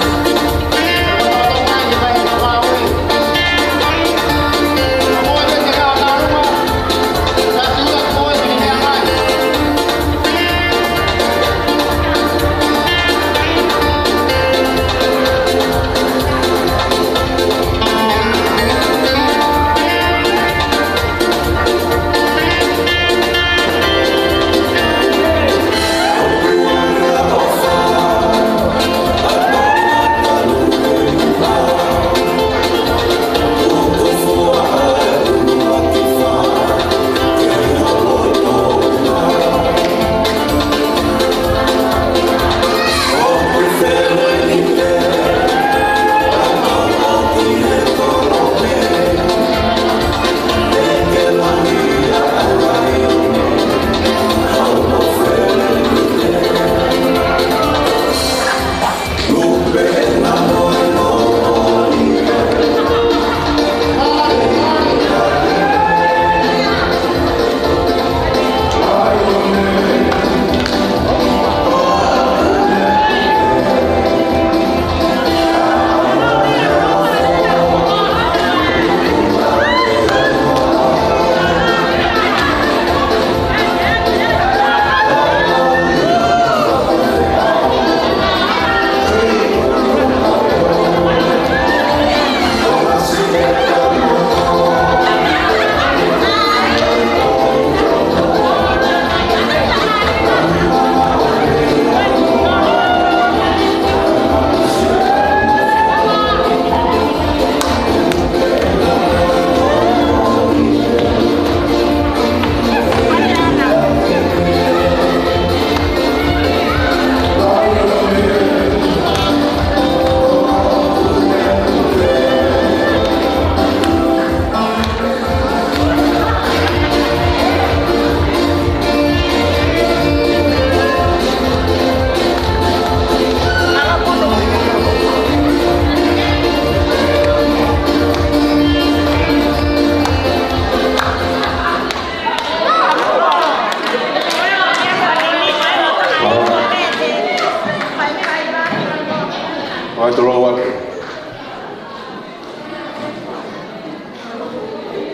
Ai, tolo atu.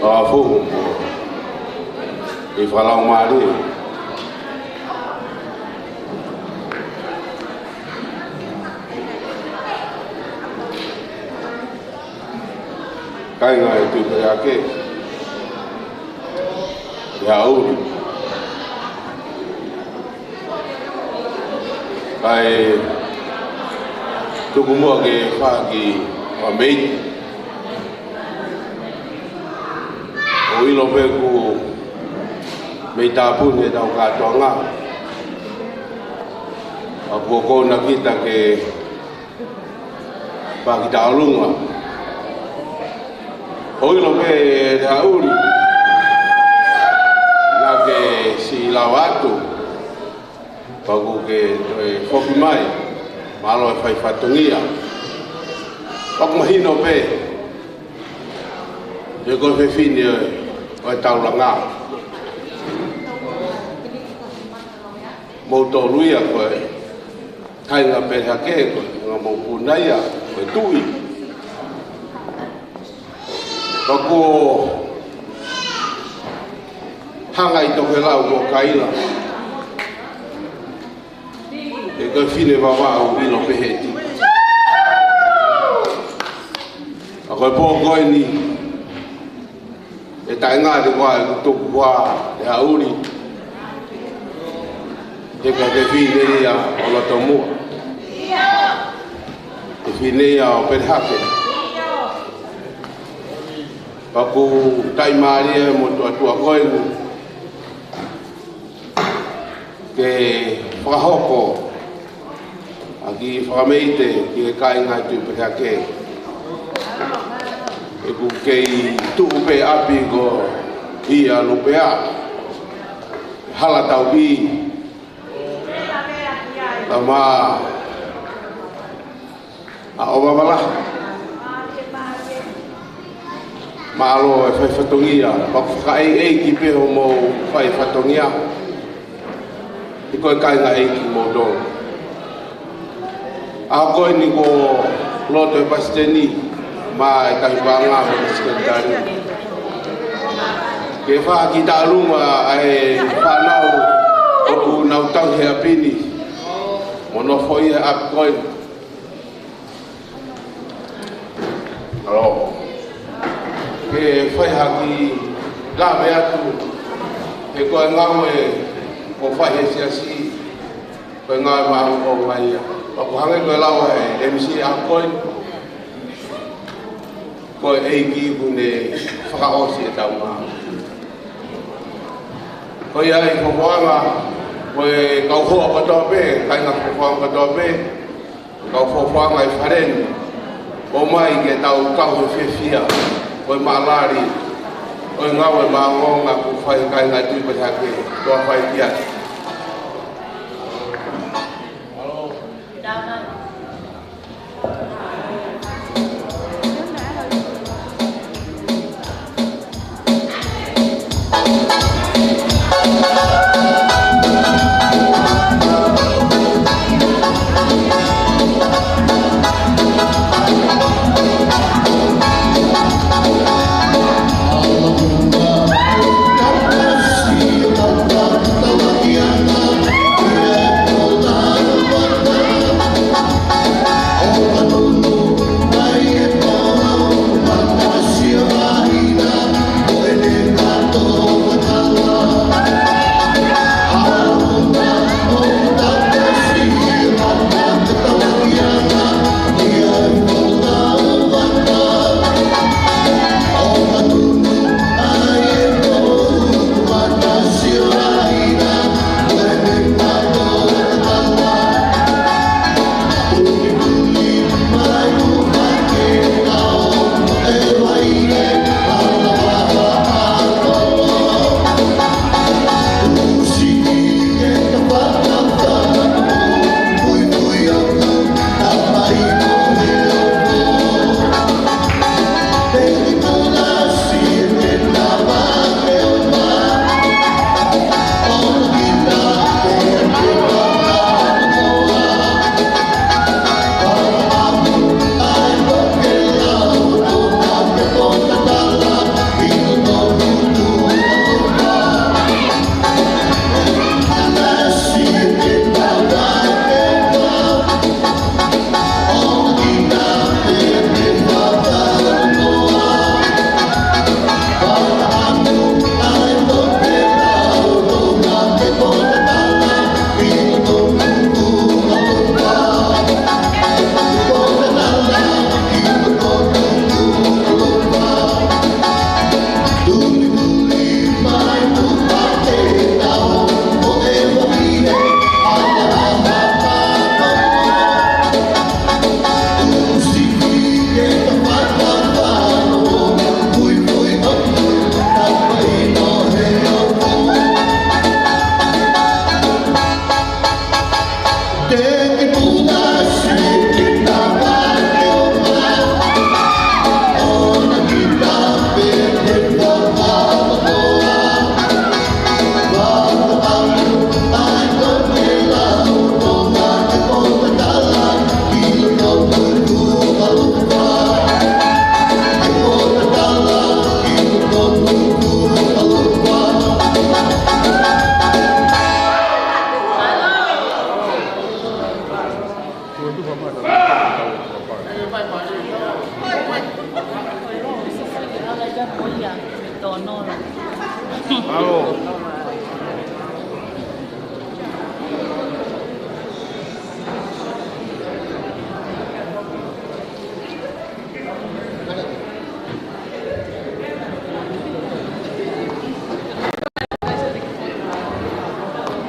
ʻA fuhu. ʻI he fakalaumālie. Kāinga ʻi he Tuʻi Peleake. ʻI he ʻaho ni. Kae tuku muʻa ke fai ha kiʻi meʻa. ʻOku ʻilo pē ʻoku meʻa tāpuni ʻetau kātoanga. ʻOku ou kole atu kita ke fai ha kiʻi tauʻolunga. ʻOku ʻilo pē ʻe he ʻaho ni. Naʻa ke siʻi lava atu. Pea ʻoku ke toe foki mai, mālō e fai fatongia. Pea ʻoku mahino pē, ʻe ko e fefine ʻo e taulanga. Moutolu ia ko e kāinga Peleake ko e ngaahi mokopuna ia. Ko e tuʻi. Ka kuo hanga ʻi Tokelau ko Kaila. He ko e fine Vavaʻu ʻilo pehē ʻe Tiki. Ka ko e pō ko eni, ʻe taʻengata ko ā ʻeku tukuhua ʻe Haʻuli. He ko e fefine ia ʻo Lotomuʻa. Fefine ia ʻo Pelehake. Pea ʻoku ou talitali ʻa e motuʻa tuʻa ko eni ke fakahoko ʻa e kiʻi fakameite ki he kāinga Tuʻi Pelehake. ʻOku kei tuʻu pē ʻapi ko ia Lupea, Hala Tauʻi, Tama ʻa ʻOvavalahi. Mālō e fai fatongia, pea ʻoku fakaʻeiʻeiki pē hoʻomou fai fatongia. He ko e kāinga ʻeiki kimoutolu. ʻA ko eni kuo loto e palesiteni mo e tauhi paʻanga mo e sekelitali ke fai ha kiʻi taʻalunga ʻa e fānau ʻoku nau tauhi he ʻapi ni mo nofo ʻi he ʻapi ko eni. Mālō. Ke fai ha kiʻi lave atu, he ko e ngāue ʻoku fai he siasi, ko e ngāue māʻoniʻoni ia. Pea ʻoku hangē ko e lau ʻa e M C ʻa ko ē, ko e ʻEiki ʻoku ne fakaʻosi ʻetau ngāue. Ko ia ʻi he fofoʻanga, ko e kau hoa kotoa pē, kāinga fofoʻanga kotoa pē, kau fofoʻanga ʻi fale ni, ō mai ke tau kau he fiefia, ko e mālali, ko e ngāue māʻongoʻonga ʻoku fai ʻe he kāinga Tuʻi Pelehake, toa fai kia.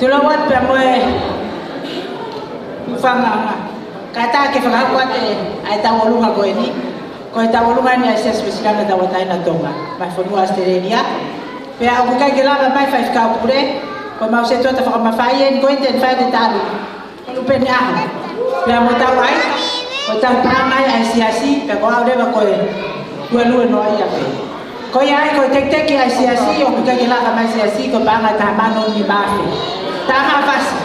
Tulou atu pea mo e hūfanga. Kātaki ke fakahoko atu ʻa e tauʻolunga ko eni. Ko e tauʻolunga eni ʻa e Siasi Uēsiliana Tauʻatāina ʻo Tonga, mei he fonua ʻAositelēlia. Pea ʻoku ʻikai ke lava mai Faifekau Pule, ko ʻemau setuata fakamafai eni, ko eni te ne fai ʻete talu. Ko Lupeni Aho. Pea mo Tauʻaika, ko e tauhi paʻanga ia ʻa e Siasi, pea ko au leva ko e luelue noa ia pē. Ko ia ai ko e tekiteki ʻa e Siasi, ʻoku ʻikai ke lava mai Siasi, ko e paʻanga ʻe taha mano nima afe. Taha fasi.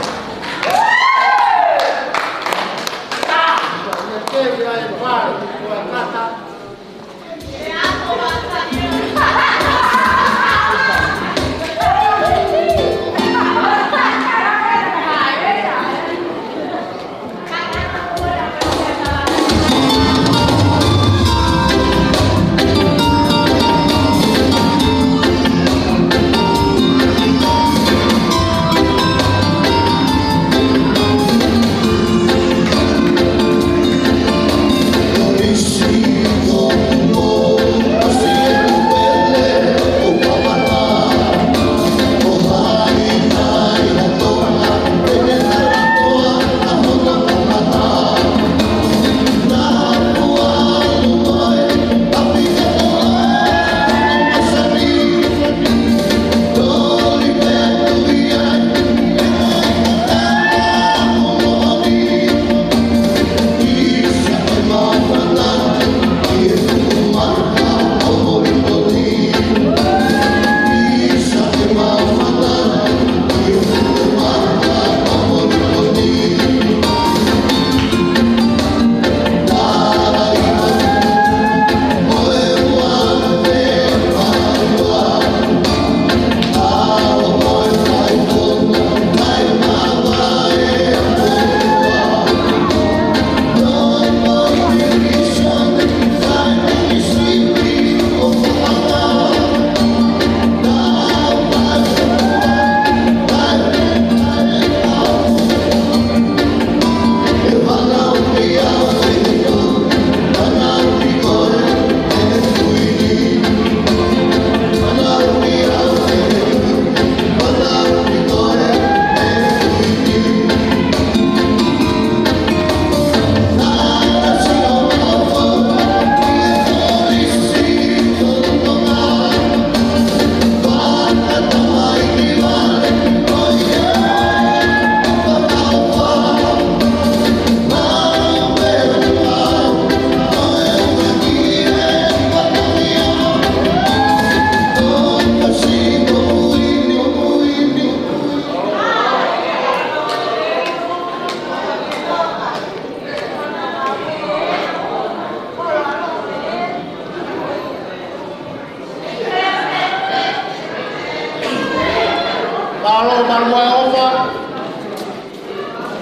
Mālō, mālō e ʻofa.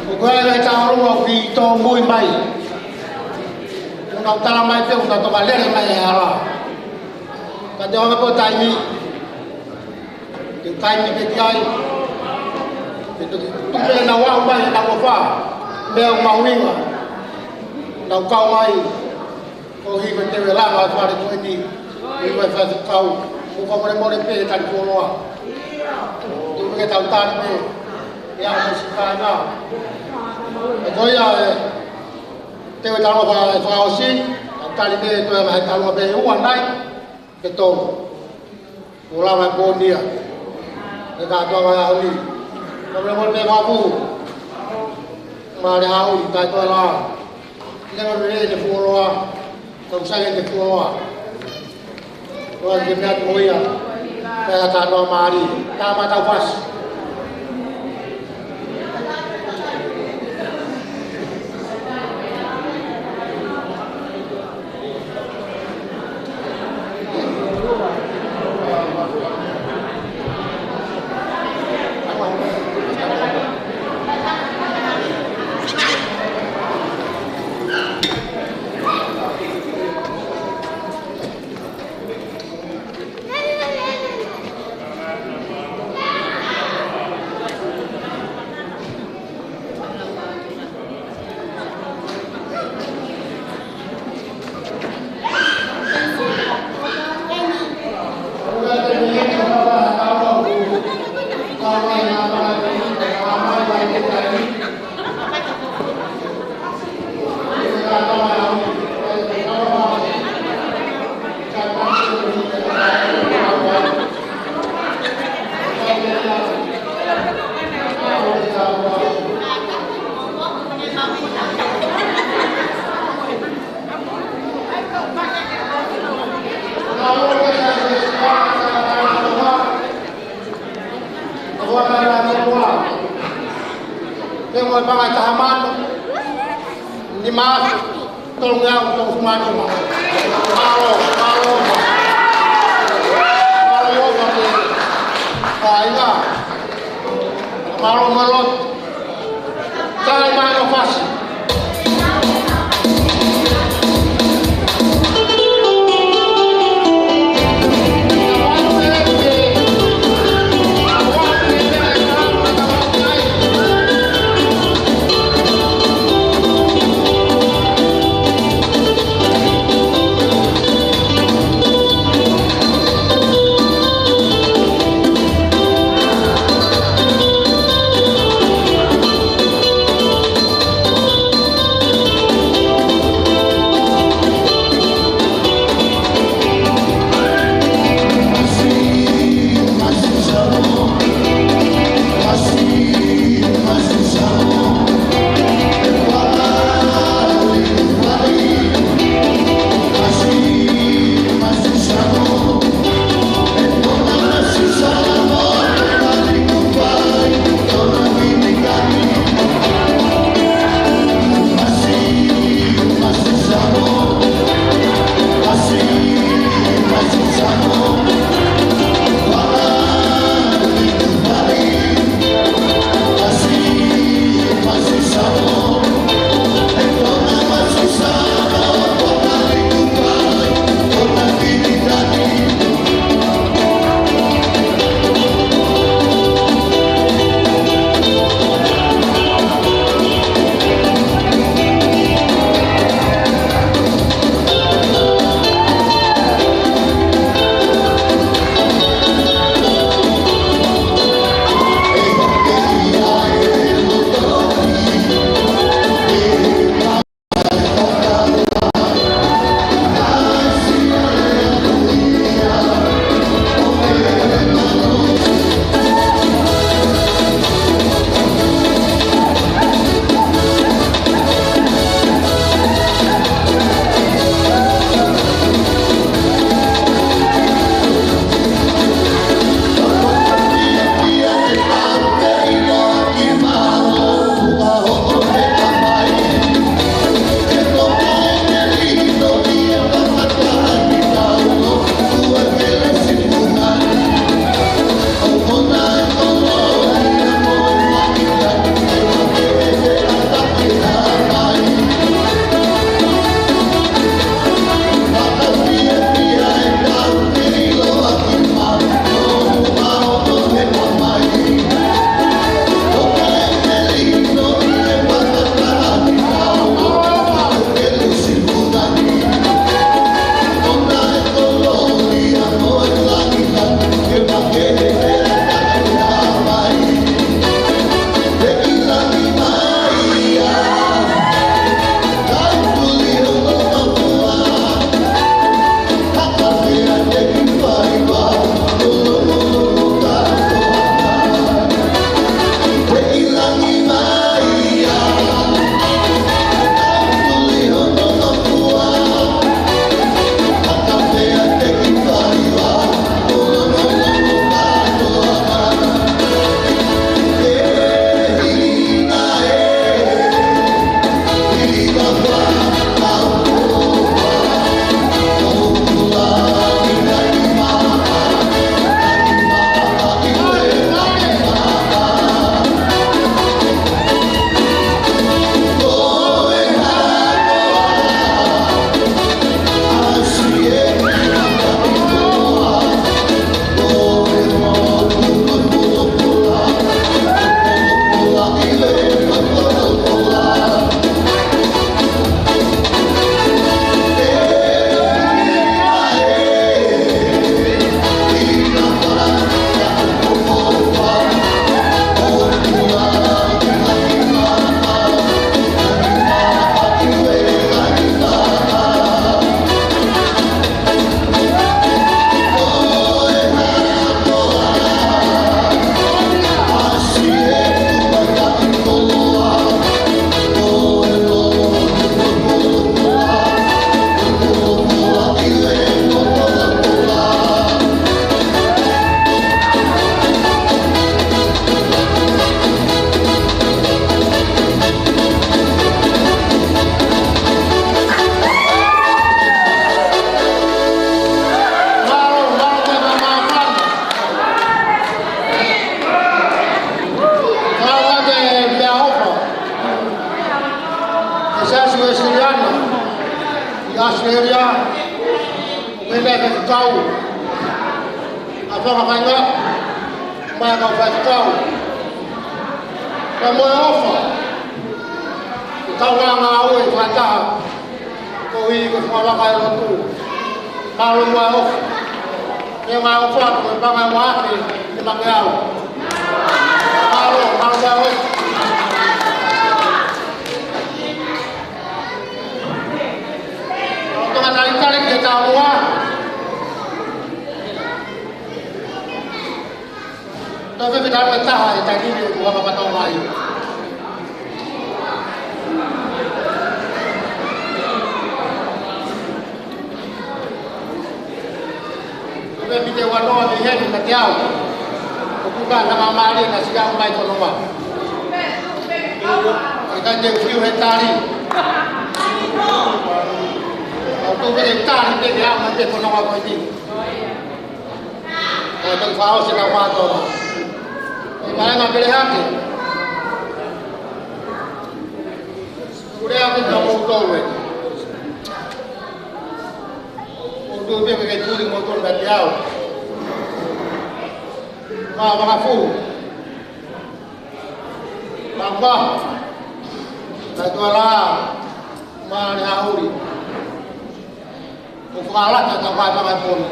ʻOku ʻi ai e tauʻolunga ʻoku tōmui mai. ʻOku nau tala mai pē ʻoku nau toka lele mai he hala. Ka te ʻoange pē taimi. Ke taimi ke ki ai. Ke toki tuku pē ʻenau aʻu mai ʻenau ʻofa. Meʻa ʻoku mahuʻinga. Nau kau mai. Ko hiko te u lava ʻa e fale ko eni, ʻi he faifekau, ʻoku fakamolemole pē he tali fuoloa. Tuku ke tau tali pē, ʻe ʻa e sikana. ʻE ko ia ē, te u tala faka-, fakaʻosi, tau tali pē, toe ʻa e tala pē ua nai, pe tolu. Kuo lava e pō ni ia. ʻE kātoa mai ʻaho ni. Ka mole mole pē mapu. Mālō e ʻaho ni, kātoa la. Leva mele ʻene fuoloa. Tau sai ʻene fuoloa. Ko e meʻa ko ia. Pea kātoa mālie. Tau ma tau fasi. Te mo panga taha mano ni masu. Tolongeau, tolongeau. Mālō, mālō. Mālō, mālō. Kāinga. Mālō, mālō. Kāinga, mālō fasi. ʻi ʻAositelēlia, ʻo pehē ki he kau ʻa e fanga kāinga, mo e kau faifekau, pea mo e ʻofa ki he kau ngāue fakataha, koeʻuhi ko e fanga vaka ʻi lotu. Mālō mo e ʻofa. Ke ngāue ʻofa, ko e panga ua ake, ke make au. Mālō, mālō mo e ʻofa. Tokanga talitali ki he taumuʻa. Tau fefetaulaki taha he taimi ni ʻoku hanga ʻo fakataumuʻa ai. Ko e pite ua noa mei heni kiate au. ʻOku ka na māmālie na siʻi au mai ko noa. ʻIkai te u fiu he tali. ʻOku te tali pē ke au mai pē ko noa ko eni. ʻO te fao se na wā toa. ʻI mālanga pele hake. Kule ake ka mou tau e. ʻOku tui pē ke tuli mo tonu na te au. Mā Vakafu. Mā Mā. Ka tuala. Mā Lehauli. ʻOku fakalata ʻetau ngāue fakapooni.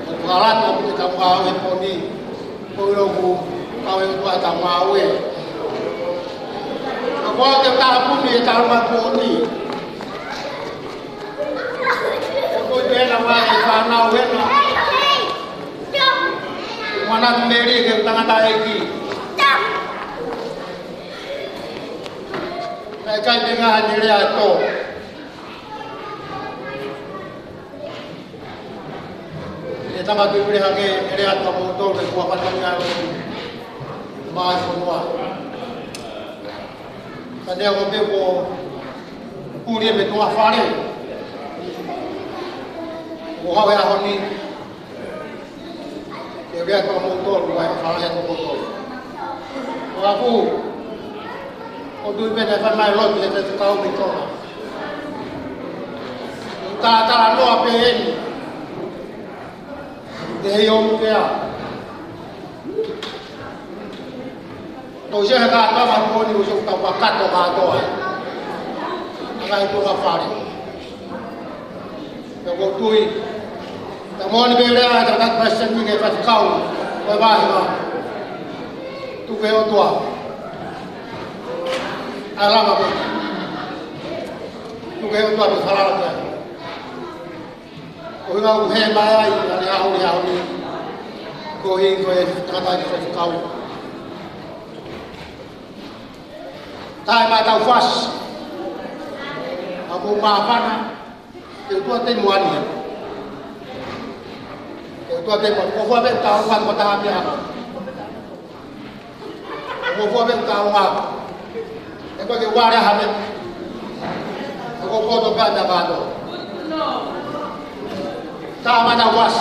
ʻOku fakalata ʻetau ngāue pooni. Ko e ʻuhinga ʻoku kau e ʻOtua ʻetau ngāue. ʻOku ʻikai ke tāpuni ʻetau ngāue pooni. ʻOku ʻi ai pē ʻa e fānau hena. Manatu Meli ke tangataʻeiki. Naʻe ʻikai te ngaahi lea ʻe tō. ʻE tama ki ule hake, lea ʻa moutolu, ʻe kua pata ni ʻa e mā e fonua. Ka ne ako pē ko puli e me tuʻa fale. Ko hau e ʻaho ni. Ke lea ʻa moutolu, ʻa e fale ʻa moutolu. Ko aku, ʻoku tui pē naʻe fai mai lotu he te kau mi tona. Ka talanoa pē eni. Ke hei o mukea. Tau sia he kātoa ma moʻoni ʻo sia tau kakato kātoa. Ka kai tuʻa fale. Pea ʻoku ou tui. Ka moʻoni pē lea ʻa e tangata president ni ke faifekau. Ko e vahe ma. Tuku ʻOtua. ʻAi lava ko. Tuku ʻOtua pē falala pē. ʻO hanga ʻo hē mai ai, ʻa e ʻaho ni, ʻaho ni. Ko e hē ko e tangata ke faifekau. Tae mai tau fasi. ʻA ko māfana. Ke ʻOtua te muani. Ke ʻOtua te muani. Ko fua pe tau ma ko taha pia. Ko fua pe tau ma. ʻE ko ke wale ha me. Ko ko to pe ta ba to. Ta ma na was.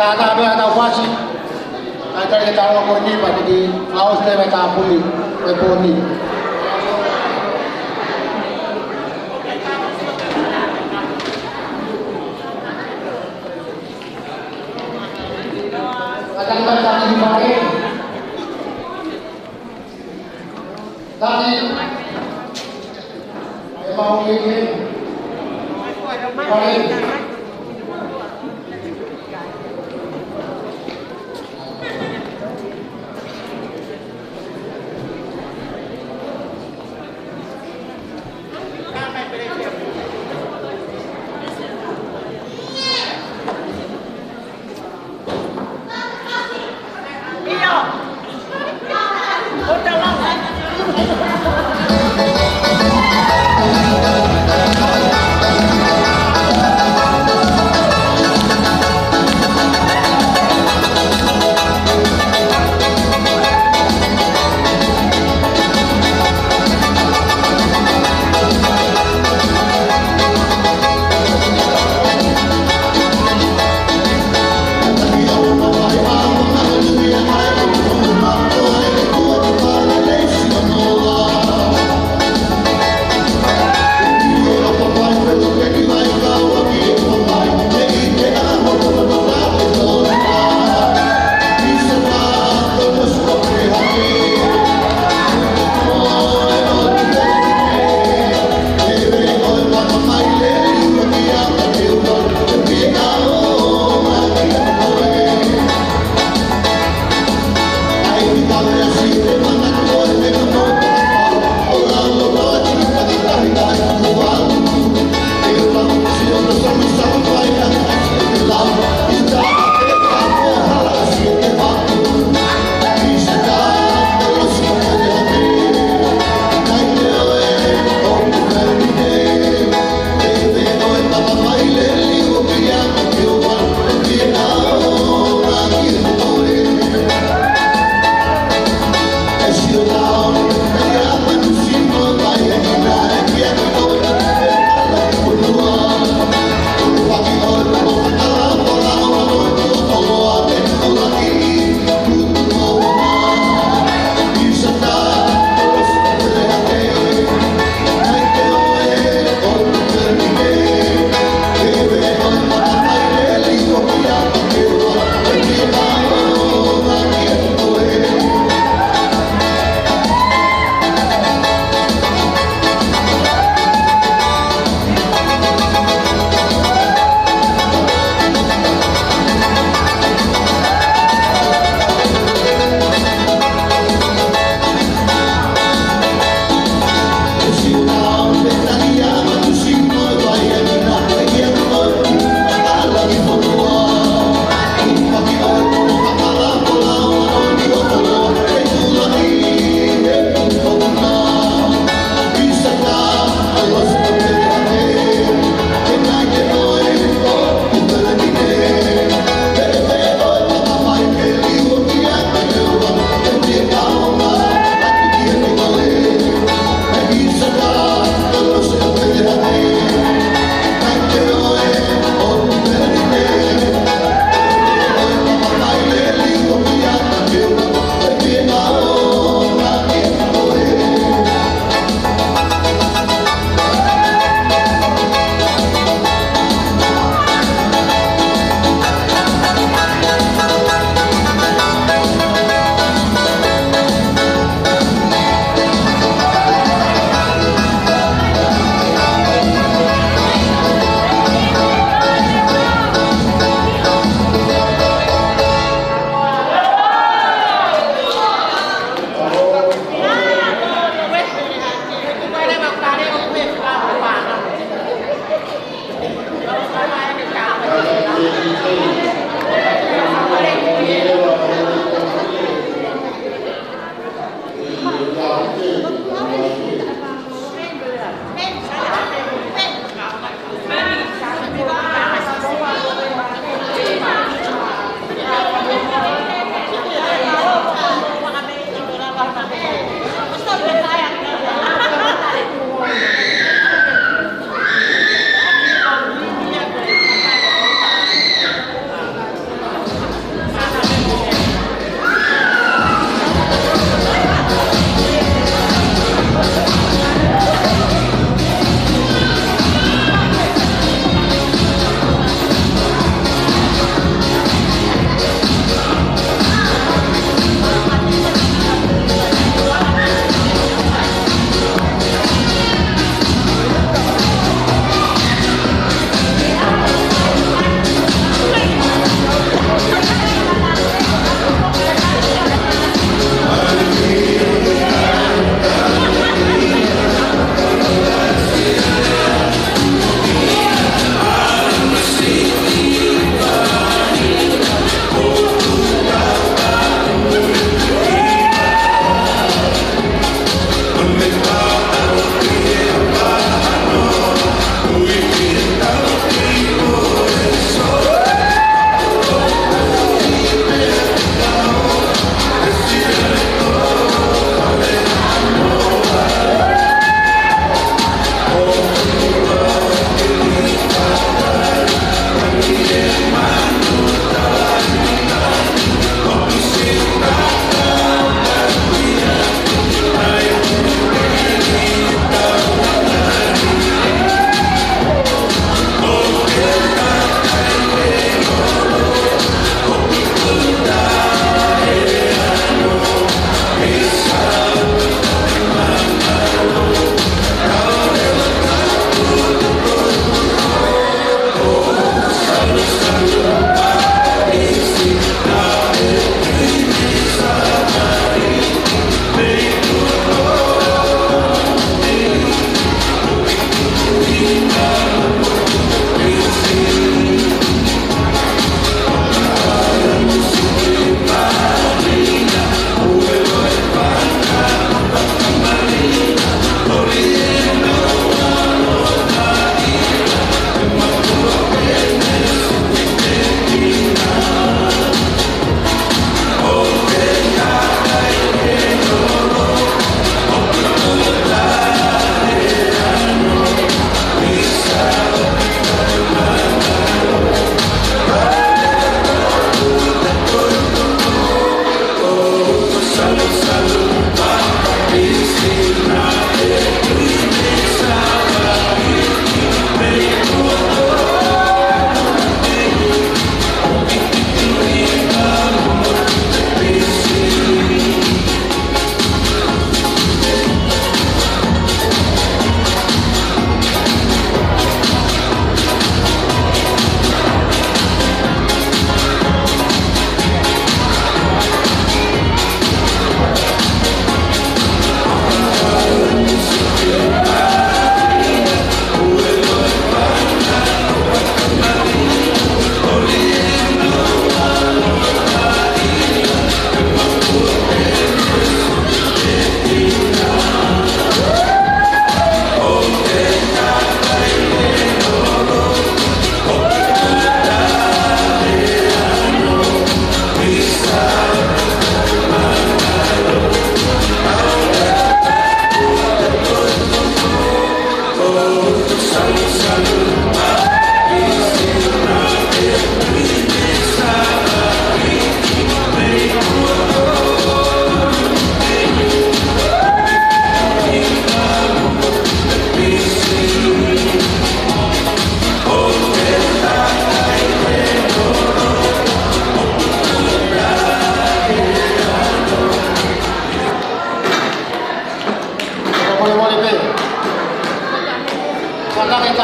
Tātā pē ʻetau fasi, ʻai tali ke tau ako ni, pea toki fakaʻosi leva e tāpuni ʻo e pō ni. Kātaki mai Taki Fake. Taki. ʻE mau ki he. Fake.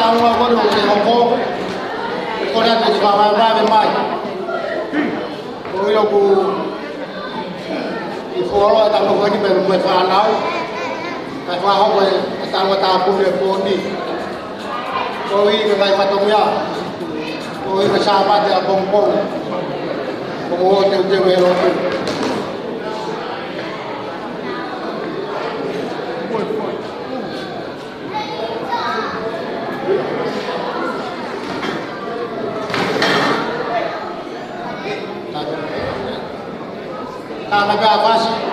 Tau ua kono ke hoko. Ko rea te te pāpāpāpē mai. Ko ilo ku i fuoloa e tama ko eni pea mo e fānau. Kae fakahoko e tama tāpuni e pō ni. Ko e ngaahi fatongia. Ko e Sāpate ʻapongipongi. Ko mo teuteu e lotu. Tānaki ʻa Fasi.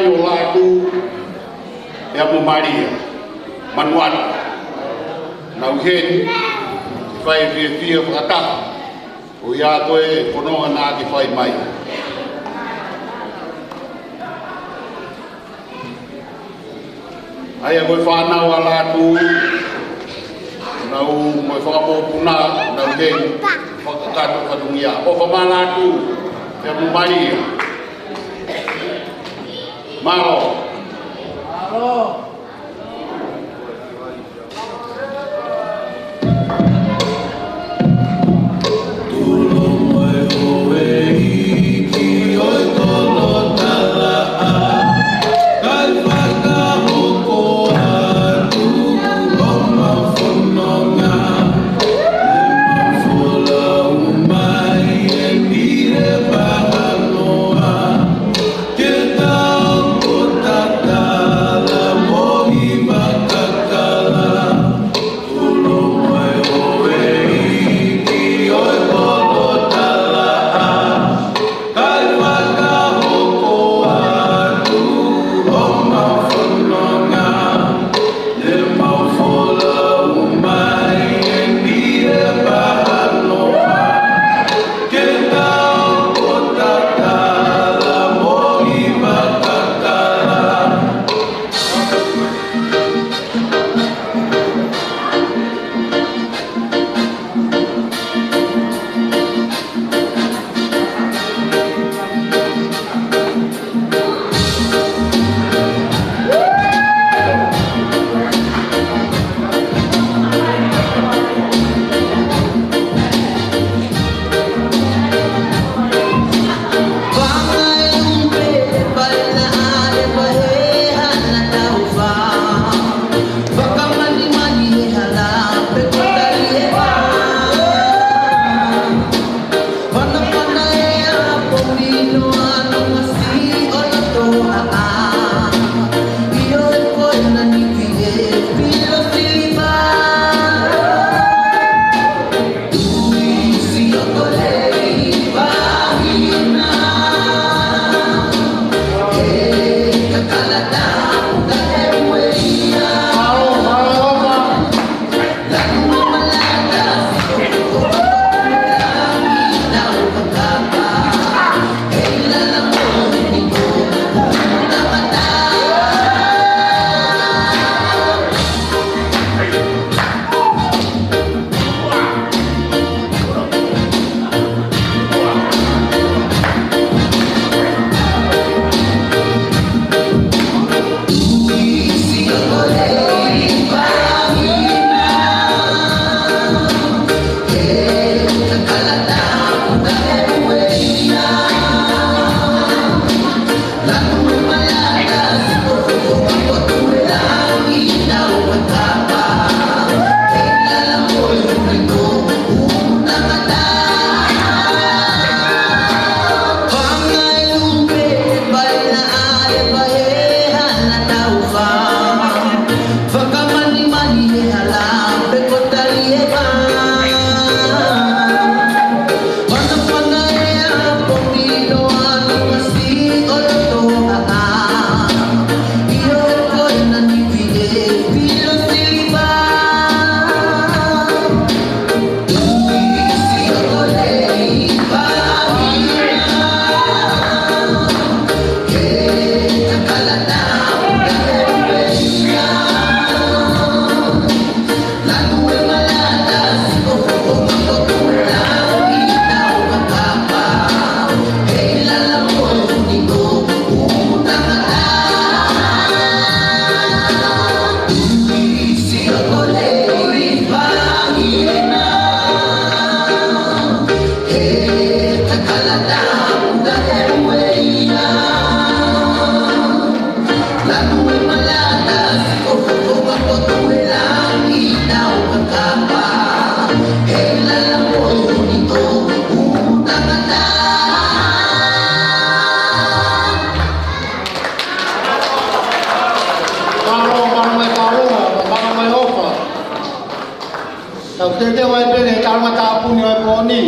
ʻo Lātū, pea mo Malia Manuata. Nau ʻi heni, fai fiefia fakataha. ʻOku ʻi ai ko e fononga naʻa ke fai mai. ʻA ia ko e fānau ʻa Lātū, nau mo e fanga mokopuna, nau ʻi heni, fakakakato fatongia. ʻOfa mai Lātū, pea mo Malia. Mālō. Mālō. Ke tau ko tatala mo hiva kakala. Ulo mai o e iki o e kolo tala a. Kai fakahoko atu o mau fononga. Le mau folau mai e ni e pahanoa. Ke tau ko tatala mo hiva kakala. Mālō, mālō mai e koloa, mālō mai e ʻofa. Tau teuteu ai pē ki he tala tāpuni ʻo e pō ni.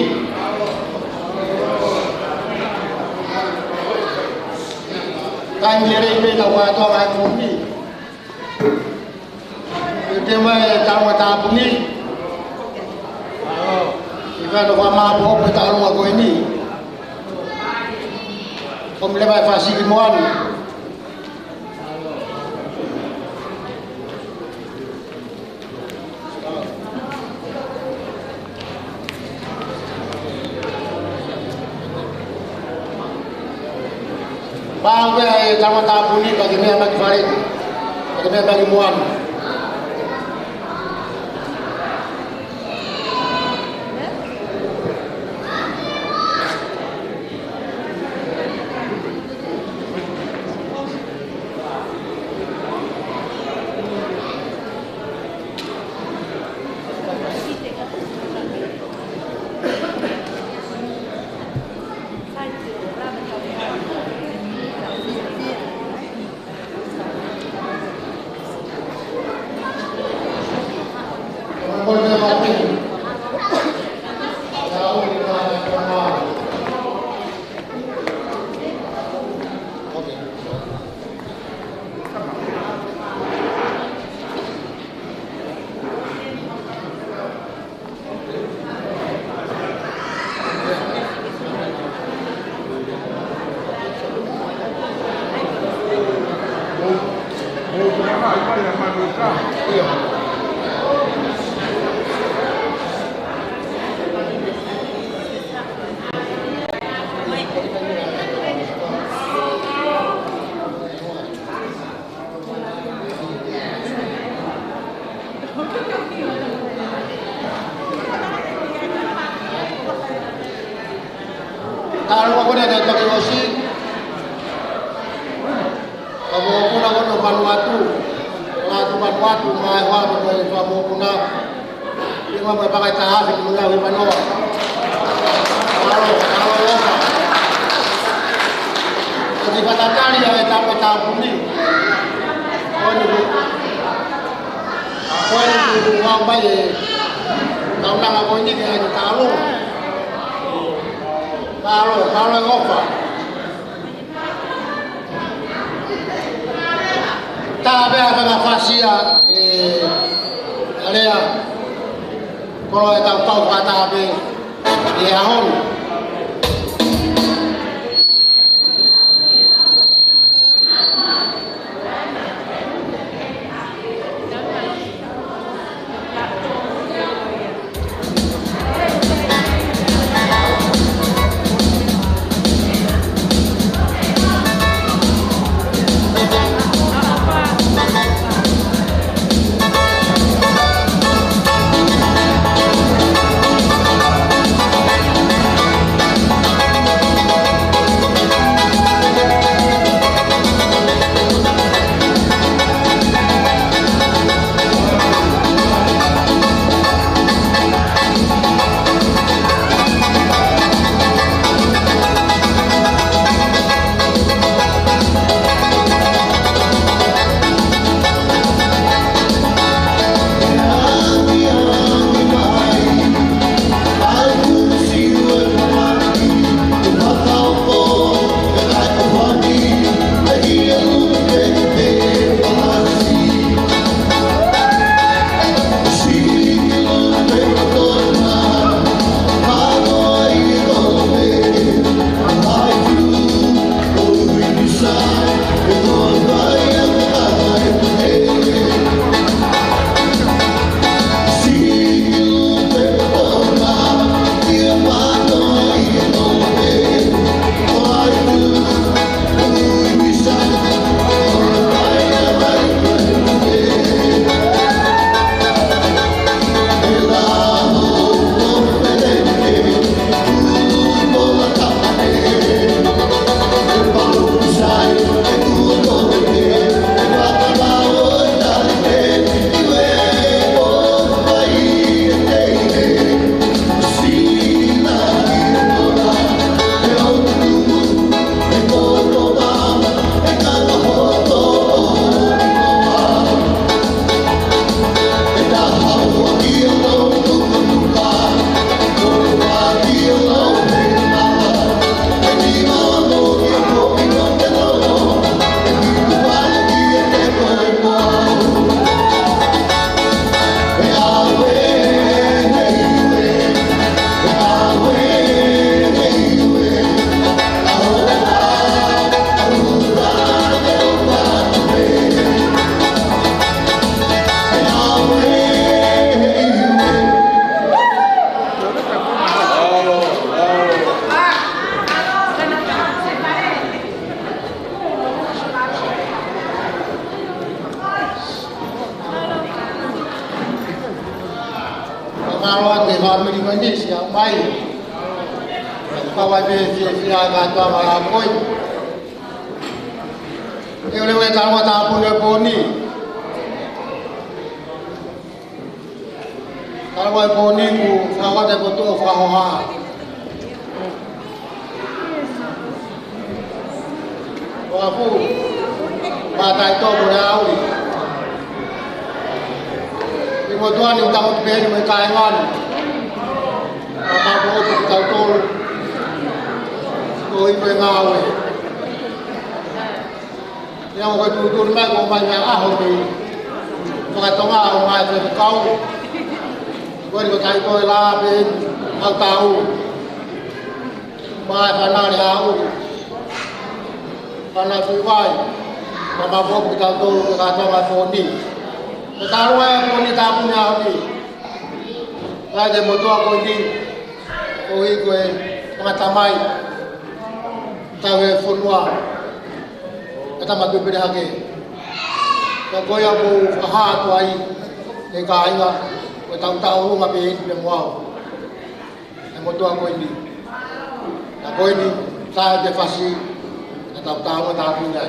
Kae lelei pē ʻetau kātoanga he kuo ʻomi. Ke ʻomai e tau tāpuni. ʻI he fai ʻo fakamāʻopoʻopo e taʻaloga ko eni. Ko e meʻa leva e Fasi ki Moana. Pau pē ʻa e tau tāpuni, pea ke meʻa mai ki fale. Pea ke meʻa mai ki Moana. Talu ko ena naʻe toki ʻosi. Ka mokopuna ko ena Vanuatu. Latu Vanuatu, mai hoa ko e fai mokopuna. Ia ma mai pakai taha afi mo lau i Vanoa. Alo, alo, alo. Ko e kiʻi fatatali ia e tau tāpuni. Ko eni, ko eni kuo ʻomai e taulanga ko eni ke ʻai ke talo. Talo, talo e ʻofa. Tape a kanga fasia e alea. Kolo e tau pau fakatape e ahon. Ka mili mai ni sia mai. Ka wai pe fie fie a ka toa ma a koi. E ole we ka wa ta pune poni. Ka wa poni ku fa wa te ko to fa ho ha. Ko apu, mātai tō mo le au. Ni mo tuani uta mo pēni mo e kāinga ni. Ka ka po o tau tō. Ko i pe ngāue. Ia mo ke tūtū mai ko mai mea aho ni. Whakatonga o mai te kau. Ko ni ko tai ko e la pe au tau. Mai whana le au. Whana tui vai. Ka ma popu ki tau tolu ke ka tonga fōni. Ko tā rua e fōni tā puni au ni. Kai te motua ko ni. Ko i ko e whakatamai. Tau e fonua. Ka tama tui pere hake. Ka ko ia mo whakahā atu ai. E kāinga. Ko tau tau runga pe i pe mo au. E motua ko eni. Na ko eni, tā te fasi, na tau tau na tau pina.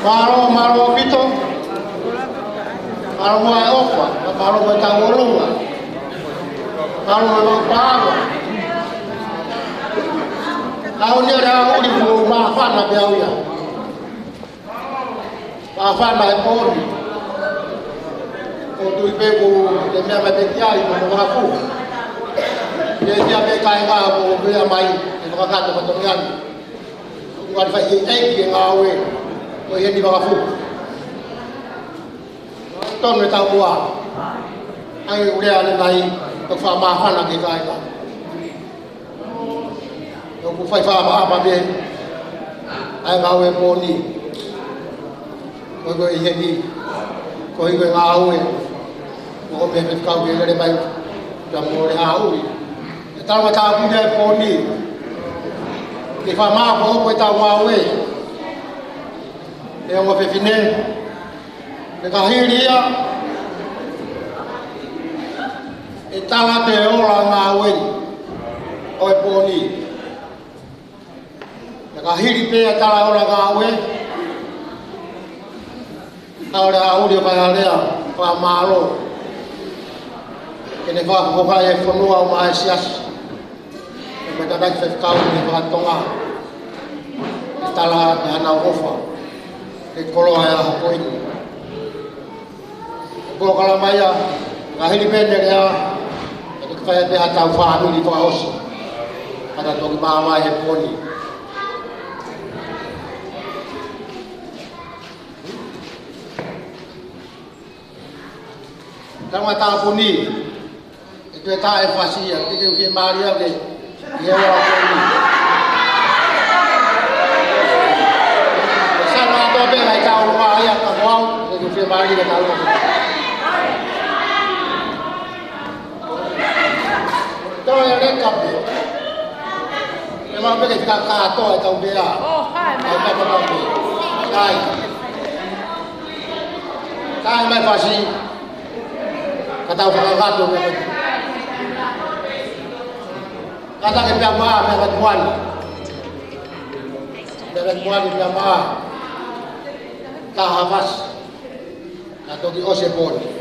Mālō, mālō ʻaupito. Mālō muʻa e ʻofa, mālō muʻa e tauʻolunga. Mālō muʻa e paʻanga. Ka ʻoku ne lea uli kuo māfana pē au ia. Māfana he pō ni. ʻOku ou tui pē ʻoku ke meʻa mai pē ki ai, mo e vakafu. Ke sia pē kāinga ʻoku ke meʻa mai, ʻe fakakakato fatongia ni. ʻOku ʻi ai e fai ʻe he ʻEiki e ngāue, ko e heni vakafu. Tonu e taumuʻa. ʻA e ʻū lea ʻanenai, ʻoku fakamāfana ki he kāinga. ʻOku fai fakaʻapaʻapa pē ʻa e ngāue pō ni. Ko e, ko e heni, ko e, ko e ngāue. Ko e meʻa pē kau ke lele mai, ka mo le haʻu. E tau ma tāpuni e pō ni. Ke fakamāfana ko e tau ngāue. ʻE ongo fefine. Pea ka hili ia, ʻe tala atu e ola ngāue ʻo e pō ni. Pea ka hili pē ʻa e tala ola ngāue, ʻa e lea ʻuli ʻo kai ʻa e lea fakamālō. Ke ne fakafofonga e fonua ʻo maʻa e siasi. Ko e meʻa naʻe faifekau ni fakatonga. ʻE tala atu ʻa e ʻofa. ʻE koloa e ʻaho ko eni. Polokalama ia, ka hili pē ʻene lea, ʻe toki fai pē ha tau fāmili fakaʻosi. Ka ta toki māvae he pō ni. Tau ma tāpuni. ʻE toe tā e fasi ia, te ke uke mālie au ke, ke ua ko ni. Sa na tō pē ngai tau ua ia ka wau, te ke uke mālie ke tau ua. Tō e leka pē. ʻE mau pē ke tika kātoa e tau pē a. ʻAi, ka tau pē. ʻAi. Ka ʻai mai fasi. Ka tau fakakakato meʻa ko ē. Ka ta ke pea maa, meʻa ko ē tuani. Meʻa ko ē tuani pea maa. Ka ha fasi. Ka toki ʻosi e pō ni.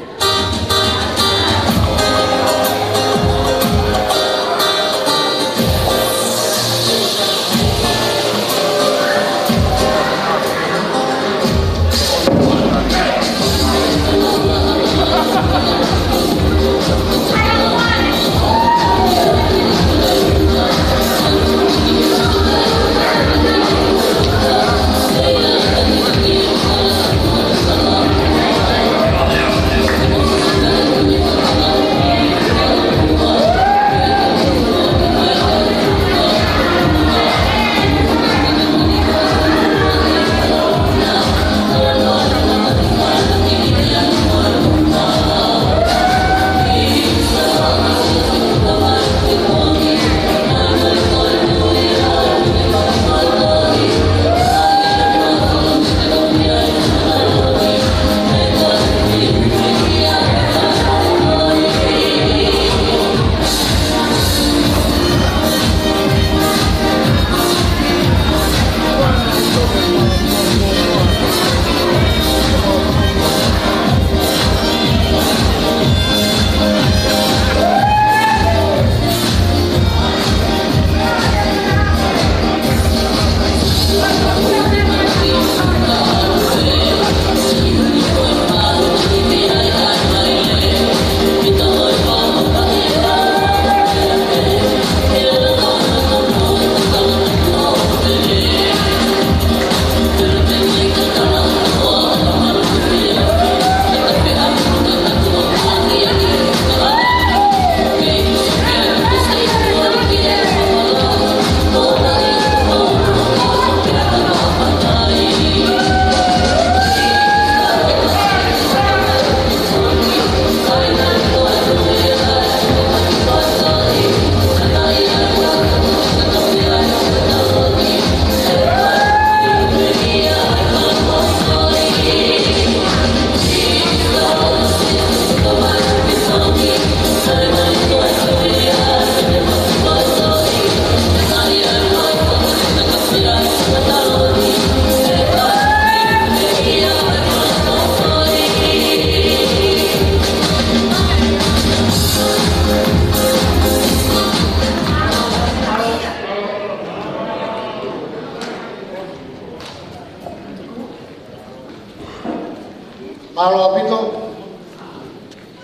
Mālō ʻaupito.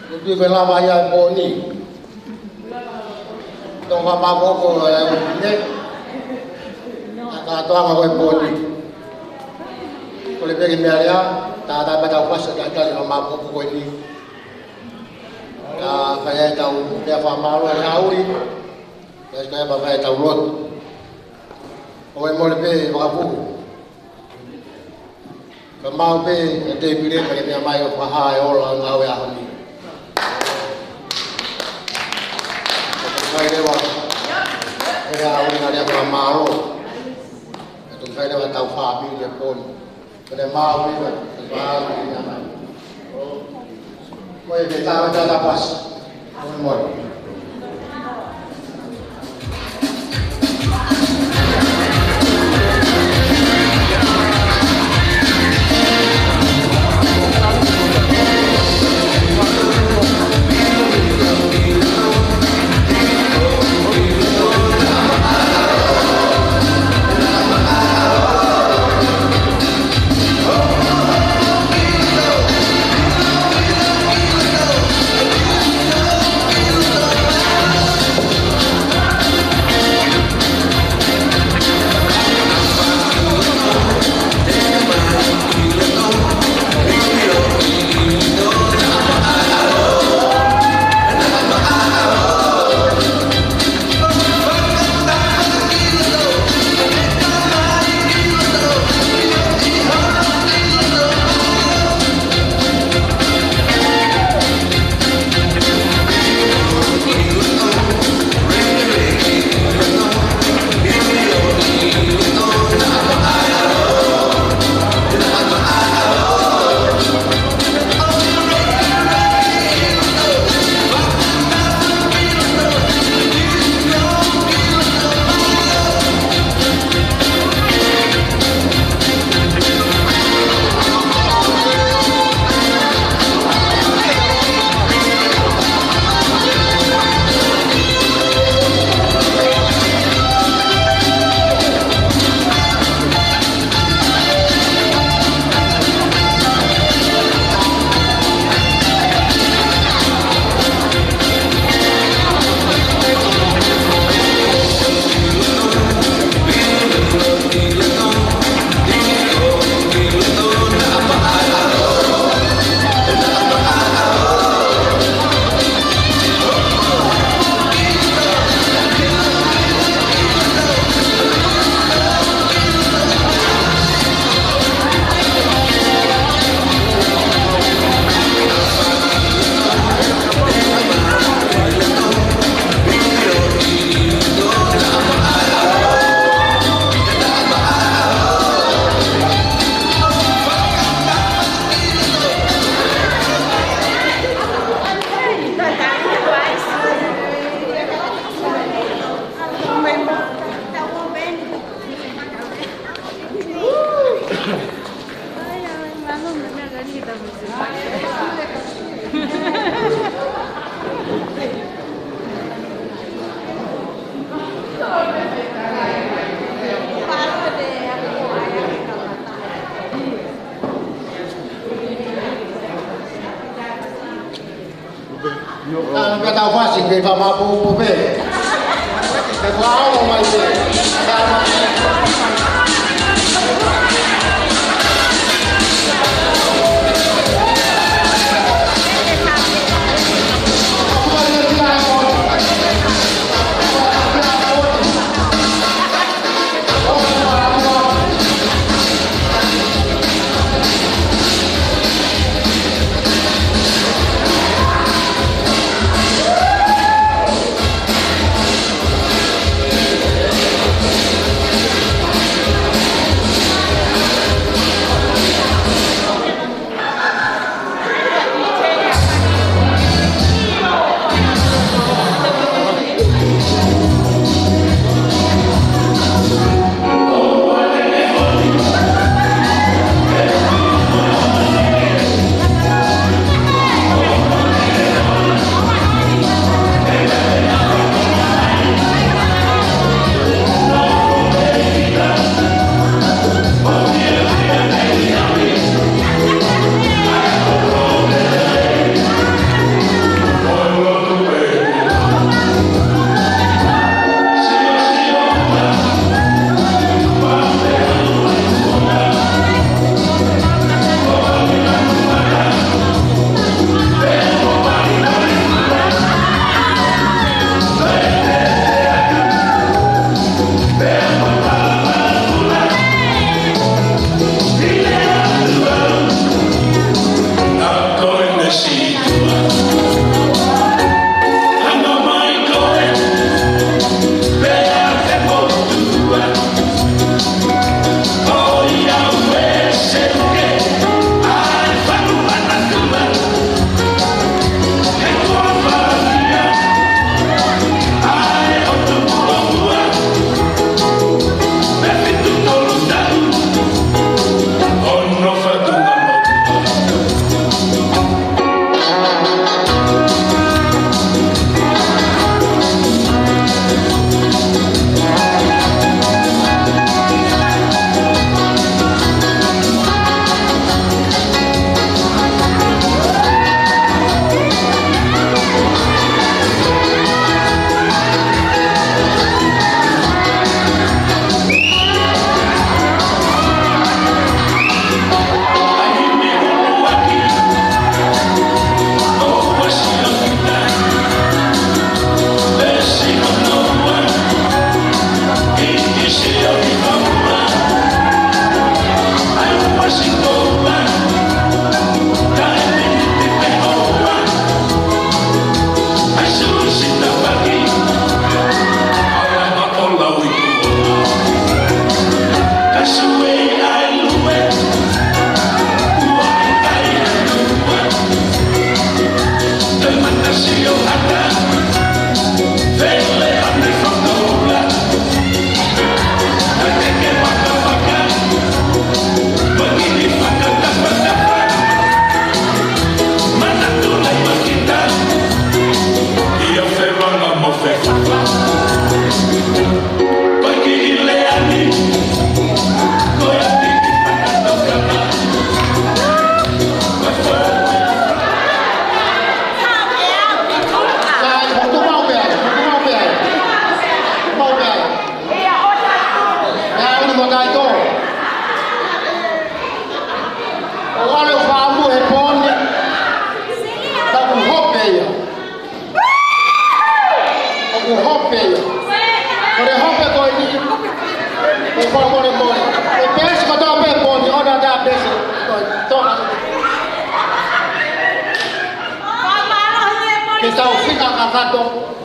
Ko e tui ko e lava ia e pō ni. Tau fakamāʻopoʻopo e ʻaho ni. ʻA e kātoanga ko e pō ni. Kole pē ke meʻa lea, tā tā pē tau fasi, tā tā lea fakamāʻopoʻopo ko eni. Ka fai ai ʻetau meʻa fakamālō ʻi he ʻaho ni. Ka ʻi ai pē fai ʻetau lotu. ʻOua ʻe mole pē, Vakapuke. Ka mau pē, ʻa e tēpile, ka ke meʻa mai ʻo fakahā e ola ʻo e ngāue ʻaho ni. Ka fai leva, ʻe ʻaho ni ngaahi lea fakamālō. Ka tuku fai leva ʻetau fāmili e pō ni. Ka ne mau pē, ka fai leva, ko e ke tā, tā tā fasi. Ka tau fasi ke fakamāʻopoʻopo pē. Ke fakaʻaonga mai pē.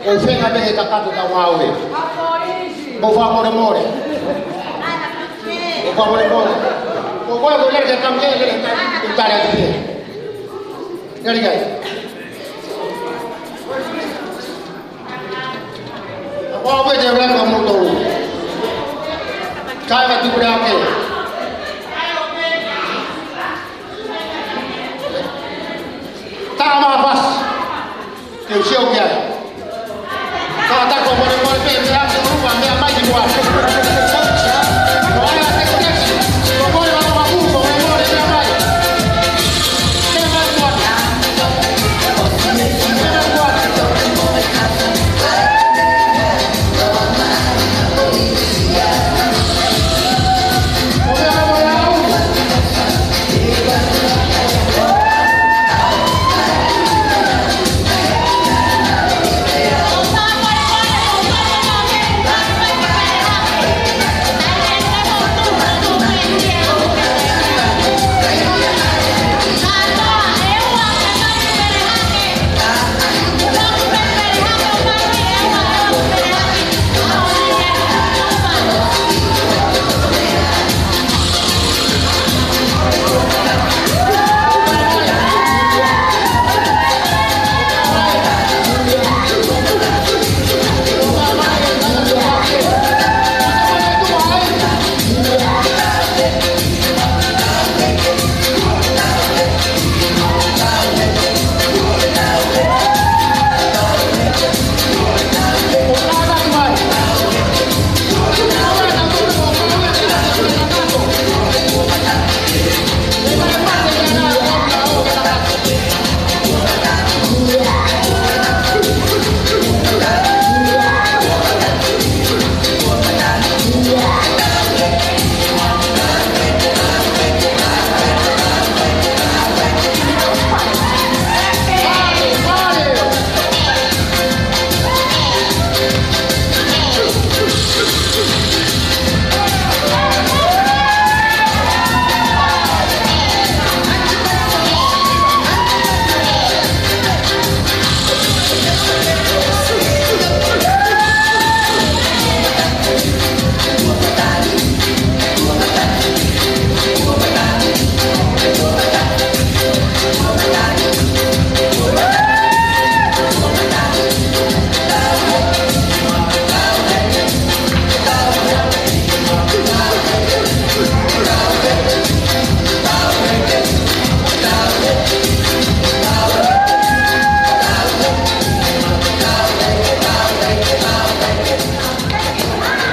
ʻOku feinga pē ke kakato ʻetau ngāue. Mou fakamolemole. Mou fakamolemole. Ko koe ko e lele ke tau ke lele ke tau ke tale atu pē. Lele kai. Ko au pē te u langa mo tau. Kai ma tu pura ke. Tama pas. Te u sio ki ai. Ka ta ko mole mole pe te ake rupa mea mai ki mua. Ko ai a te ko tesi. Ko mole mole mole mole mea mai. Mea mai mua. Mea mai mua.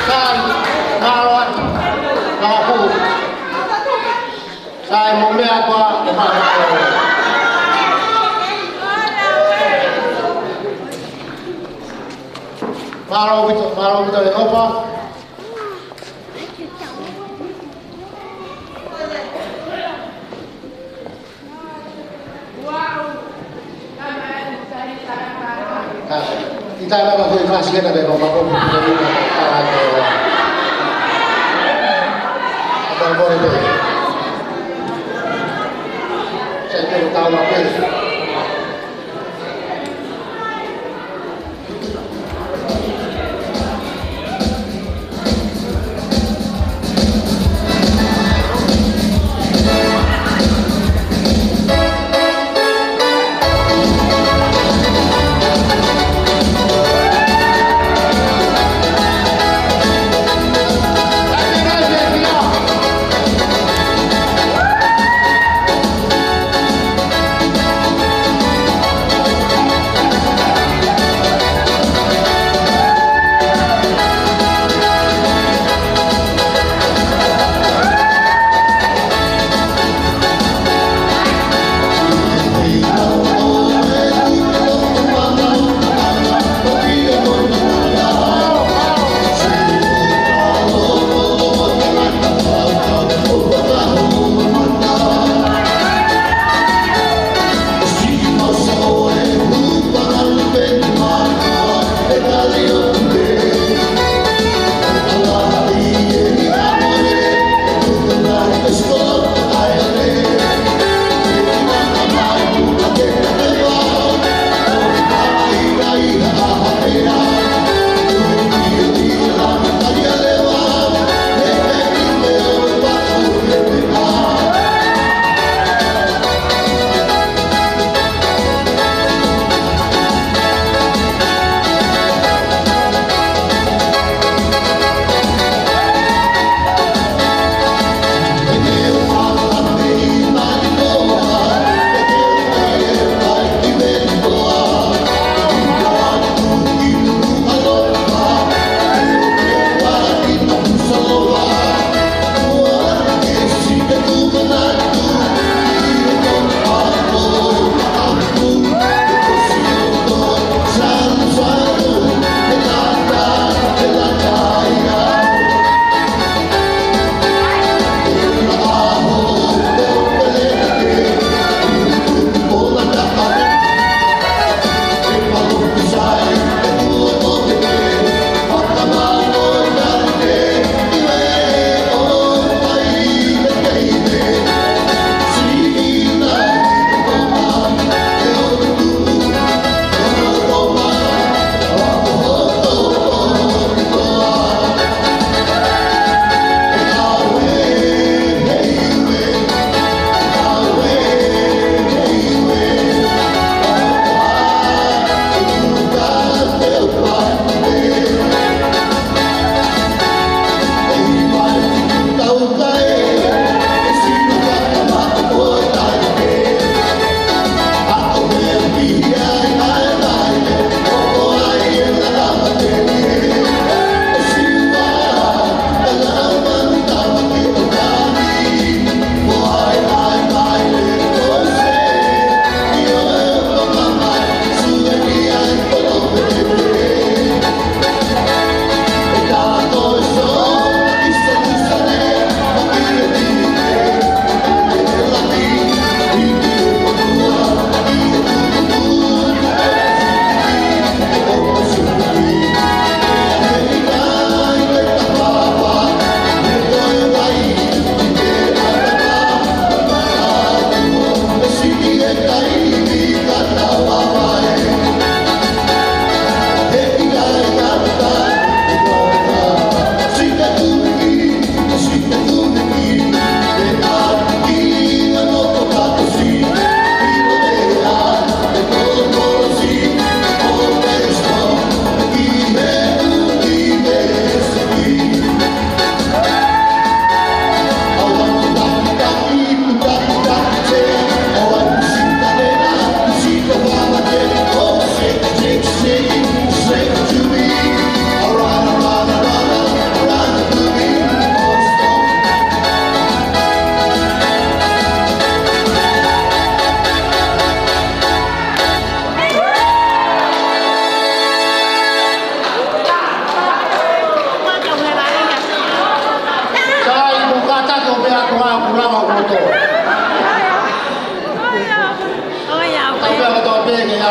Sai, mālō atu. Mālō atu. Sai mo meʻa koa, ko mālō. Mālō ʻaupito, mālō ʻaupito e ʻofa. ʻI tā lava ko e fasi hena me ko mako. Sai ke tau ma pe.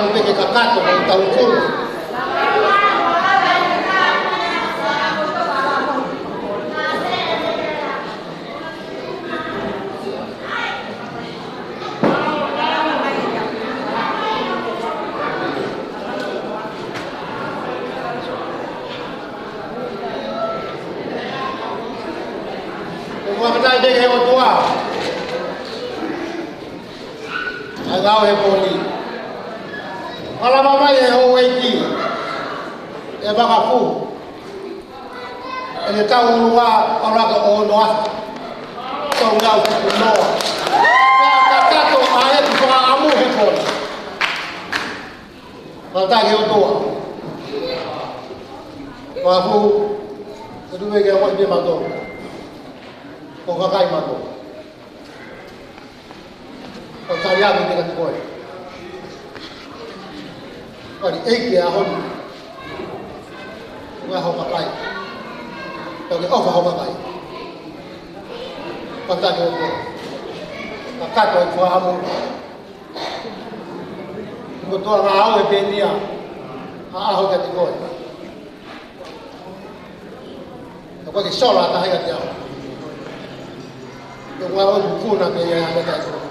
Peke kakato ko tau kulu. Ko e fakafetaʻi pē ki he ʻOtua. ʻA e ngāue he pō ni. Mālō mai e houʻeiki ʻe Vakafu. ʻEne taʻu ʻuluaki ʻo laka ʻo ono afe. Tau ngāue he pō noa. Pea kakato ʻa e fakaʻamu he pō ni. Fakafetaʻi ki he ʻOtua. Vakafu, ʻe tuku ke ʻoua ʻe pē mautolu. Ko e kakai mautolu. Ko e tali atu kiate koe. Ko e ʻEiki ʻa e ʻaho ni. Ko e ʻaho kakai. Ko e ʻofa ho kakai. Fakafetaʻi ki he ʻOtua. Kakato e fakaʻamu. Ko e toa ngā au e pēnia. ʻA e ʻaho kiate koe. Ka ko e kiʻi sola taha ia kiate au. Ko au ʻoku ou ikuna pē ia ʻa e meʻa ko ē. ʻOku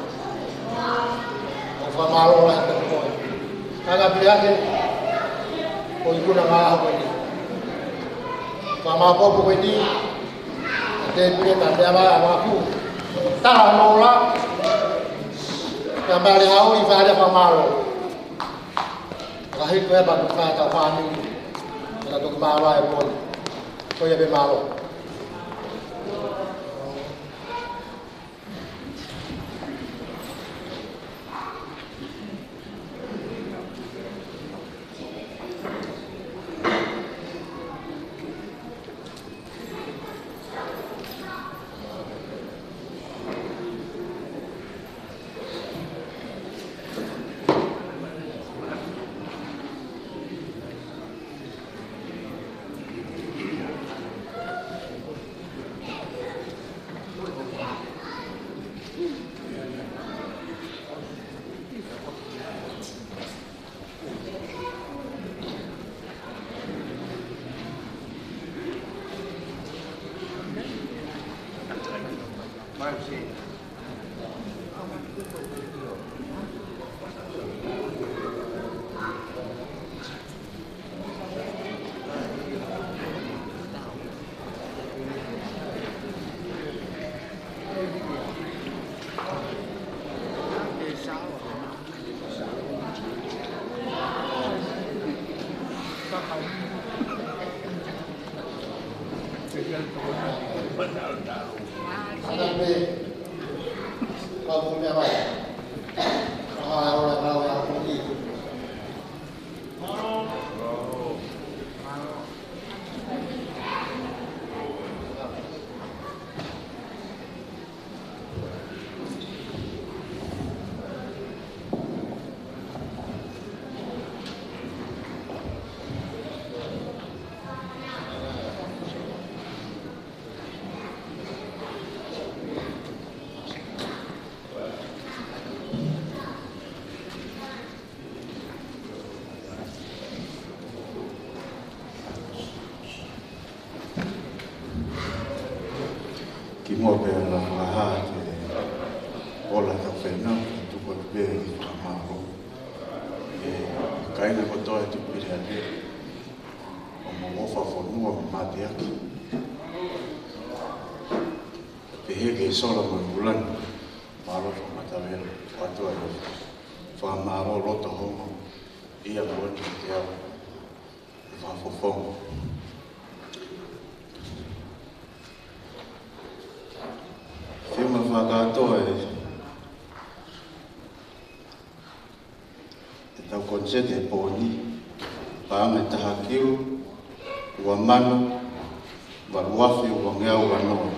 ou fakamālō lahi pē ki koe. Ka ka pili ake, ko e ikuna ngā ʻaho ko eni. Fakamālō ko eni. Te pile ta te ava ava ku. Tala nola. Ka male au i fale fakamālō. Ka hiko e patu ka ta fāmili. Ka toki mālō e pō ni. Ko ia pē, mālō. Kimuʻa pea u fakahā atu e ola ʻetau fānau, tuku atu pē ʻa e fakamālō ki he kāinga kotoa ʻo Tuʻipiliane, ʻoku mou ʻofa fonua mo mateaki. Pehē ki he sola mo e vula ni, mālō fakamatavelu, ʻoatu ai e fakamālō loto houngaʻia moʻoni kiate au. Fakafofonga. Fiemaʻu fakakātoa e, ʻetau konisēti he pō ni, paʻanga ʻe taha kilu, ua mano, valu afe, ua ngeau, ua noa.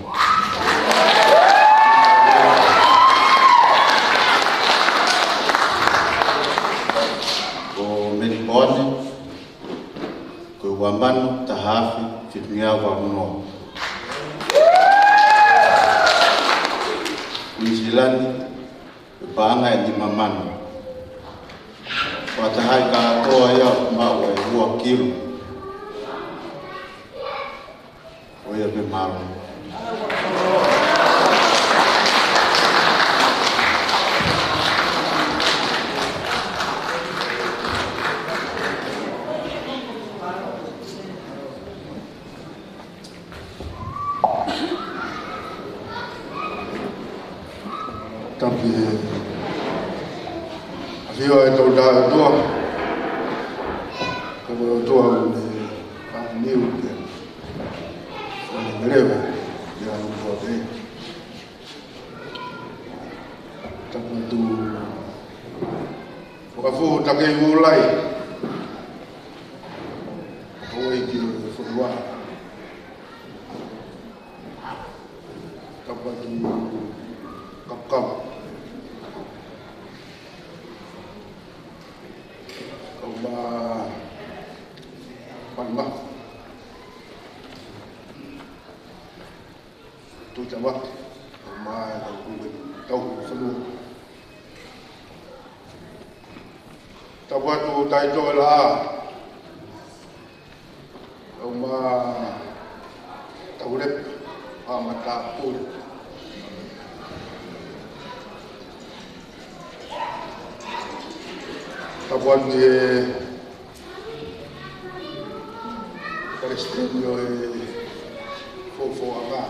Ko Melipoane, ko e ua mano, taha afe, fitu ngeau, valu noa. Kuinisilani, ko e paʻanga ʻe nima mano. Fakatahaʻi kātoa ia ʻoku maʻu e ua kilu. ʻO ia pē, mālō. Tapu ki he ʻafio ʻa e Tolu-Taha-ʻOtua. Ko e ʻOtua ʻoku ne ʻaoniu pea ʻoku ne meleva, pea ʻalu koa pē. Tapu atu Fakafoʻou Takei Molai, ʻo e ʻEiki ʻo e fonua. Tapu atu Kapukau. Kau ma, ma, ma. Tuʻi Tavake, kau ma e kau kule, kau fonua. Tapu atu Taitoʻe Laʻā, kau ma Taulepa, ʻa Matāpule. Tapu atu ki he Palesiteni ʻo e Fofoʻanga,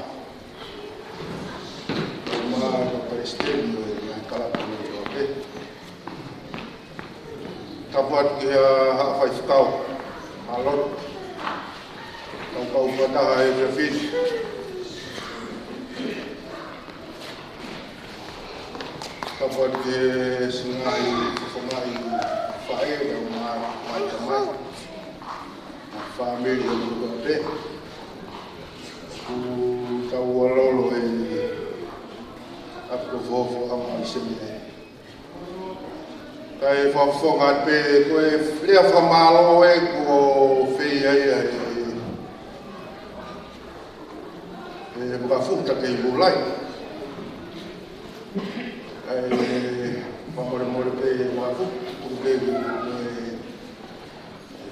kau ma e Palesiteni ʻo e ngaahi kalapu kotoa pē. Tapu atu ki he Haʻa Faifekau, Haʻa Lotu, kau kau fakataha he efiafi ni. Tapu atu ki he siʻi ngaahi fofongaʻi faʻē, kau ma, ma tamai, fāmili ʻo e kotoa pē. Kuo tau ʻalu lolo he ʻapi ko Fofoʻanga ʻi Senē. Kae fakafofonga pē, ko e lea fakamālō ē kuo fai ai ʻa e, ʻe Fakafoʻou Takei Molai. Kae fakamolemole pē Fakafoʻou, tuku pē ke, ke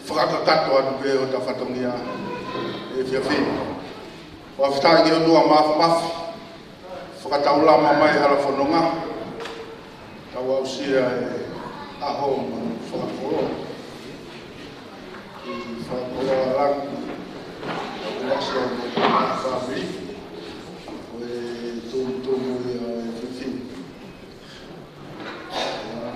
fakakakato atu pē hota fatongia he efiafi ni. Fakafetaʻi ki he ʻOtua Māfimafi, fakataulama mai hala fononga, tau aʻusia e ʻaho mo e fakakoloa. ʻI he fakakoloa ʻa langi, tau aʻusia mo e fāmili, ko e tumutumu ia e efiafi ni. ʻA,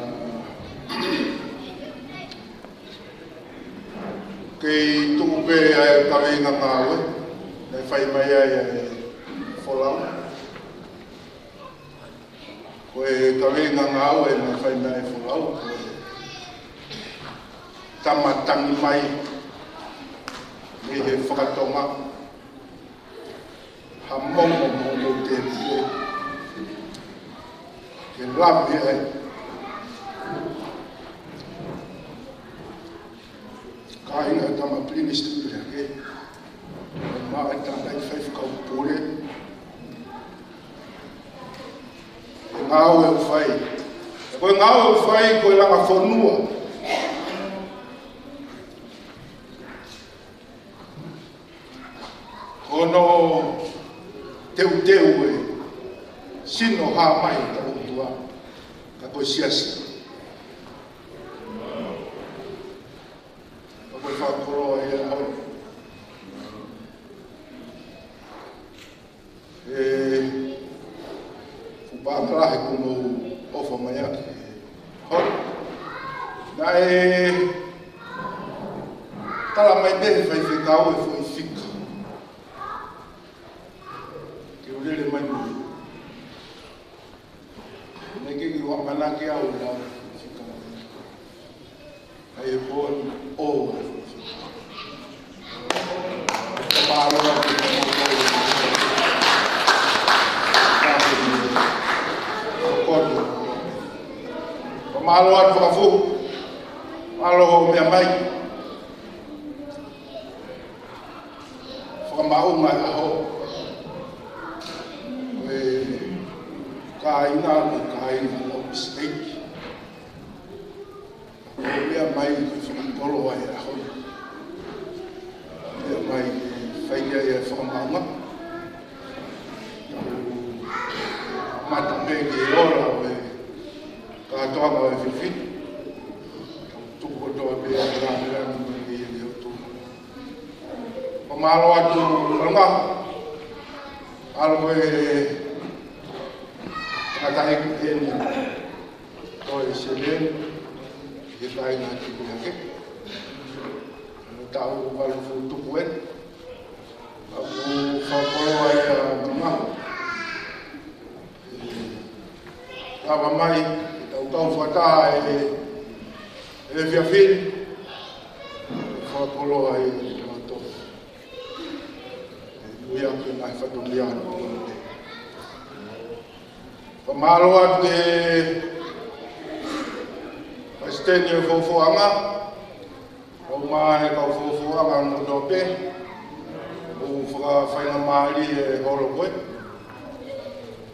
kei tuʻu pē ʻa e kaveinga ngāue naʻe fai mai ai ʻa e folau. Ko e kaveinga ngāue naʻe fai mai ai e folau, ko e tama tangi mai mei he fakatonga, ha mongo mo hono tēpile ke lave ai. Kāinga, tama pilinisi tuʻu pē hake, ma e tangataʻeiki faifekau pule. E ngāue ʻoku fai, ko e ngāue ʻoku fai ko e langa fonua. Ko hono teuteu e sino hā mai ʻo hotau ʻOtua, ka ko e siasi. Ka ko e fakakoloa ia ʻaho ni. ʻE, kuo pau ke lahi kuo mou ʻofa mai ʻaki. Hou. Naʻe tala mai pē ʻe he faifekau e foʻi fika ke u lele mai mo ia. Naʻe ʻikai ke u ʻamanaki au ʻe lau e foʻi fika. ʻA ia ko e ʻofa. Mālō atu ki he koto. Mālō atu Fakafoʻou. Mālō hoʻo meʻa mai. Fakamaʻunga e ʻaho. Ko e kāinga, ko e kāinga ʻo e siteiki. Meʻa mai ke fakakoloa e ʻaho ni. Meʻa mai ke fai ai e fakamaʻunga. Mata pē ki he ola ʻo e kātoanga ʻo e efiafi ni. Tuku kotoa pē ʻa e lāngilangi mai ki he ʻOtua. Fakamālō atu Launga. ʻAlu e tangataʻeiki eni. Toe seven, ʻi he kāinga Tukuleake. Taʻu valungofulu tupu eni. ʻOku fakakoloa ia ʻa Launga. Lava mai, ke tau kau fakataha he, he efiafi ni. Fakakoloa ia ʻa Launga. Ui ake mai fatongia. Fakamālō atu ki he Palesiteni ʻo e Fuafuaʻanga, ʻo e kau Fuafuaʻanga kotoa pē, ʻoku fakafaingamālie e holo ko ē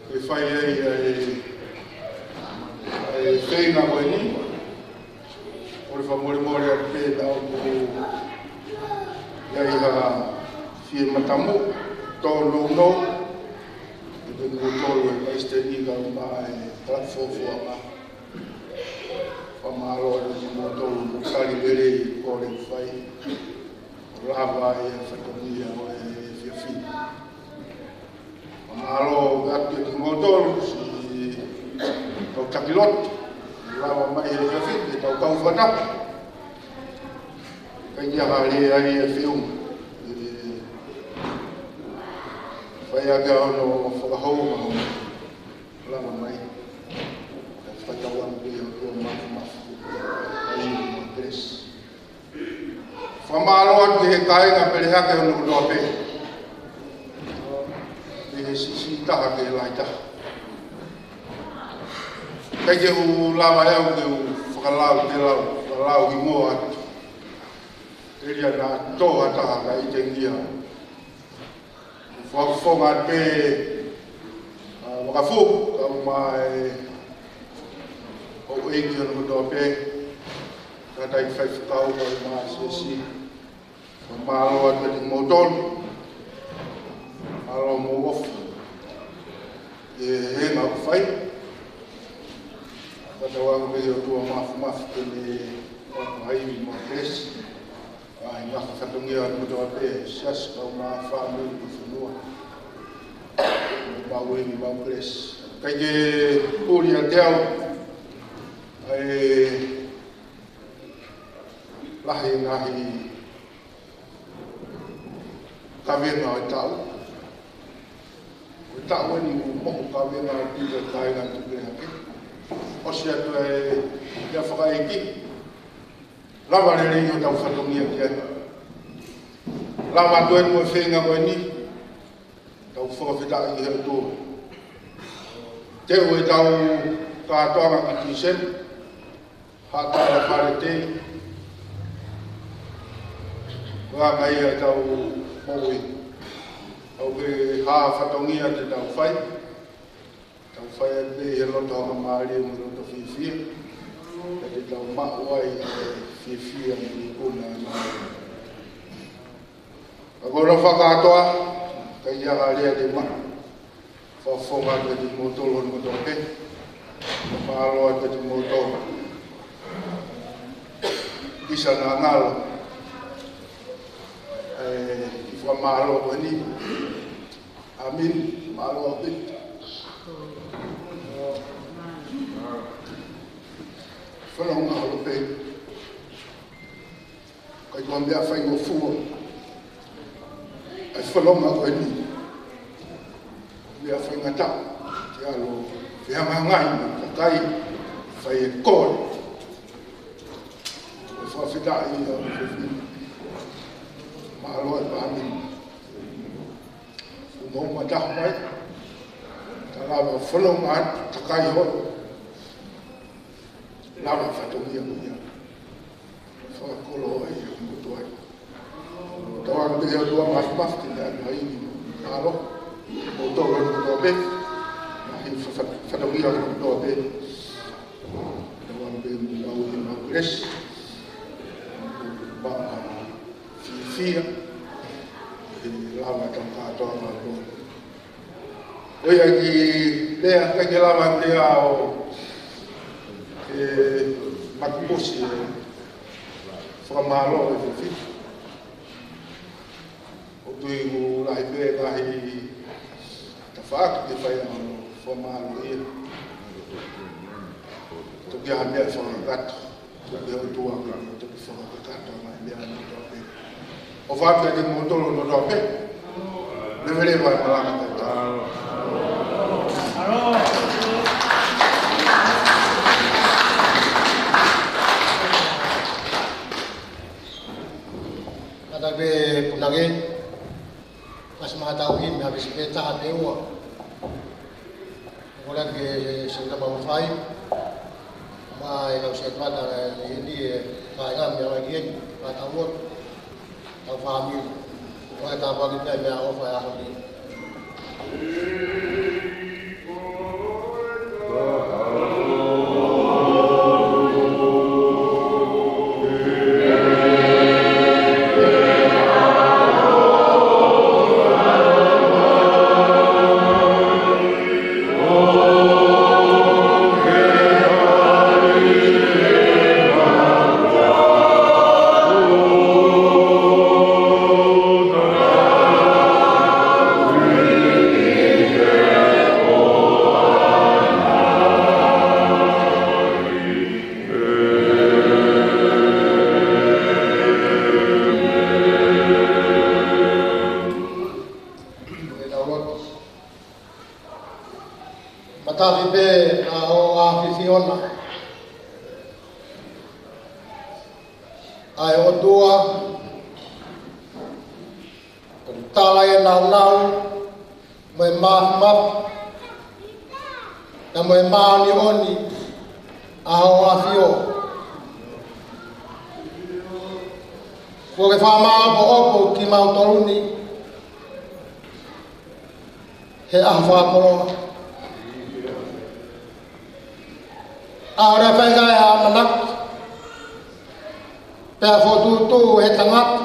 ke fai ai e, e feinga ko eni. ʻOku ou fakamolemole atu pē naʻa ʻoku ʻi ai ha fie matamuʻa, tōnounou, ʻi he kimoutolu e Palesiteni kae ʻumaʻā e Fuafuaʻanga. Fakamālō atu kimoutolu mo tali lelei e kole fai. ʻO lava e fatongia ʻo e efiafi ni. Fakamālō atu kiate kimoutolu, siʻi kau taki lotu, lava mai he efiafi ni ke tau kau fakataha. Kae ʻikai ha lea ai e feʻunga. ʻE fai ake hono fakahounga hono lava mai. Fakatauange pē ʻa e ʻOtua Māfimafi. ʻAi mo Kelesi. Fakamālō atu ki he kāinga Pelehake hono kotoa pē. Mei he siʻisiʻi taha ki he lahi taha. ʻIkai ke u lava ʻe au ke u fakalau, ke lau, fakalau hingoa atu. Telia naʻa tō ha taha kae ʻite ia. Fakafofonga pē, ʻa, Vakafu, kae ʻumaʻā e houʻeiki hono kotoa pē, tangataʻeiki faifekau kae ʻumaʻā e siasi. Fakamālō atu kiate kimoutolu. Mālō hoʻomou ʻofa. ʻI he feinga ʻoku fai. Fakatauange pē ʻa e ʻOtua Māfimafi ke ne ʻofa ʻi he moʻui mo e kelesi. ʻA e ngaahi fatongia kotoa pē, siasi kae ʻumaʻā fāmili mo e fonua. Mau eni, mau kelesi. ʻIkai ke puli ʻiate au ʻa e lahi e ngaahi kavenga ʻo e taʻu. ʻO e taʻu eni ʻoku mohu kavenga ʻo e taʻu ʻa e kāinga Tukuleake. ʻOsi atu e, ʻa e fakaʻeiki. Lava lelei hotau fatongia ki ai. Lava atu e mo e feinga ko eni. Tau fakafetaʻi ki he ʻOtua. Teu ʻetau kātoanga ki Tīsema. Haʻa Tala Fale Tei. Ko e anga ia ʻetau moʻui. ʻOku ʻi ai ha fatongia te tau fai. Tau fai atu pē ʻi he loto faingamālie mo e loto fiefia. Pea te tau maʻu ai e fiefia mo e ikuna ʻo e mālō. Ka ko e ʻofa kātoa, ʻikai ha lea te u maʻu. Fakafofonga atu kiate kimoutolu hono kotoa pē. Mālō atu kiate kimoutolu. ʻIsa naʻa ngalo. ʻE, ʻi he fakamālō ko eni. ʻAmeni. Mālō ʻaupito. Fanongo ʻaupito. ʻIkai ko ha meʻa faingofua ʻa e fononga ko eni. Meʻa faingataʻa ke ʻalu ʻo fehangahangai mo e kakai, fai e kole. ʻOku fakafetaʻi ʻa e fefine. Mālō e pāmili. Kuo mou mataha mai, ka lava fononga atu, takai holo. Lava fatongia ko ia. Fakakoloa ia ki he motuʻa. Tauange pē ki he ʻOtua Māfimafi ke ne ʻomai ni. Mālō, moutolu hono kotoa pē. Ngaahi fa-, fa-, fatongia hono kotoa pē. Tauange pē mo mau ʻi he mau kelesi. ia, ʻi he lava e tau kātoanga ʻo. ʻOiauē, lea ʻikai ke lava pē au ʻo makupusi e fakamālō ʻi he fitu. ʻOku ou tui ʻoku lahi pē ngaahi tafaʻaki ke fai ai hono fakamālō ia. Toki ʻi ai ha meʻa fakakakato. Toki ʻOtua ke toki fakakakato mai meʻa ni toa pē. ʻOfa atu kiate kimoutolu hono toa pē. Leveleva e malanga taʻetaha. Kātaki pē punake. Kasi mā tau himi ha veesi pē taha pe ua. Ko e lea ki he Siu Tama Mafai. Mā e kau Siu Tama Mafai ni e kāinga mea wai ki heni. Mā tau ot. Tau fāmili. Ko e tāpuaki pē meʻaʻofa e ʻaho ni. Matafi pē ʻa hoʻo ʻAfio ʻAfiona, ʻa e ʻOtua, ʻoku tala e nāunau, mo e māfimafi, pea mo e māʻoniʻoni ʻa hoʻo ʻAfio. Kuo ke fakamāʻopoʻopo kimautolu ni he ʻaho fakakoloa. ʻAho naʻe fai ki ai ʻa e ʻamanaki, pea fokotuʻutuʻu ʻe he tangata.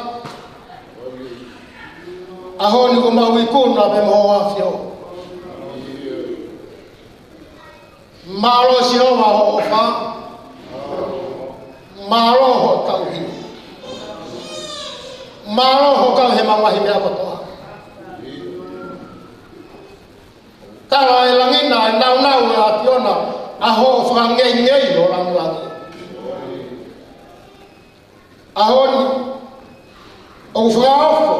ʻAho ni kuo mau ikuna pē mo hoʻo ʻAfio. Mālō Sihova hoʻo ʻofa. Mālō hoʻo tauhi. Mālō hoʻo kau he maʻu ngaahi meʻa kotoa. Tala e langi na e nāunau ʻa e ʻAfiona, ʻa hoʻo fakangeingei ʻo langilangi. ʻAho ni, ʻoku fakaofo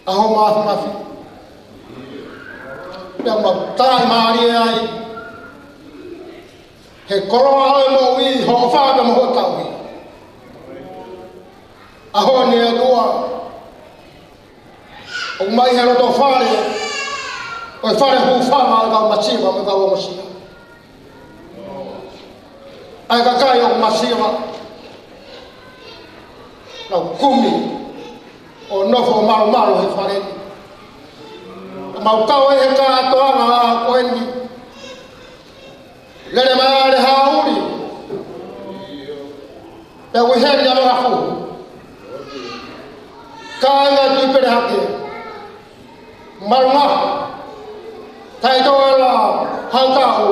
ʻa hoʻo māfimafi. Pea mau tāimālie ai he koloa ʻo e moʻui, hoʻo ʻofa pea mo hoʻo tauhi. ʻAho ni ʻe ʻOtua, ʻoku mau ʻi he loto fale, ʻo e fale hūfanga ʻo e kau masiva mo e kau ongosia. ʻA e kakai ʻoku masiva, nau kumi ʻo nofo malumalu he fale ni. Ka mau kau ai he kātoanga ko eni. Lele mai ʻa e haʻuli. Pea ʻoku ʻi heni ʻa Makafuhu. Kāinga Tuʻipelehake. Malunga. Taitoela Hautau.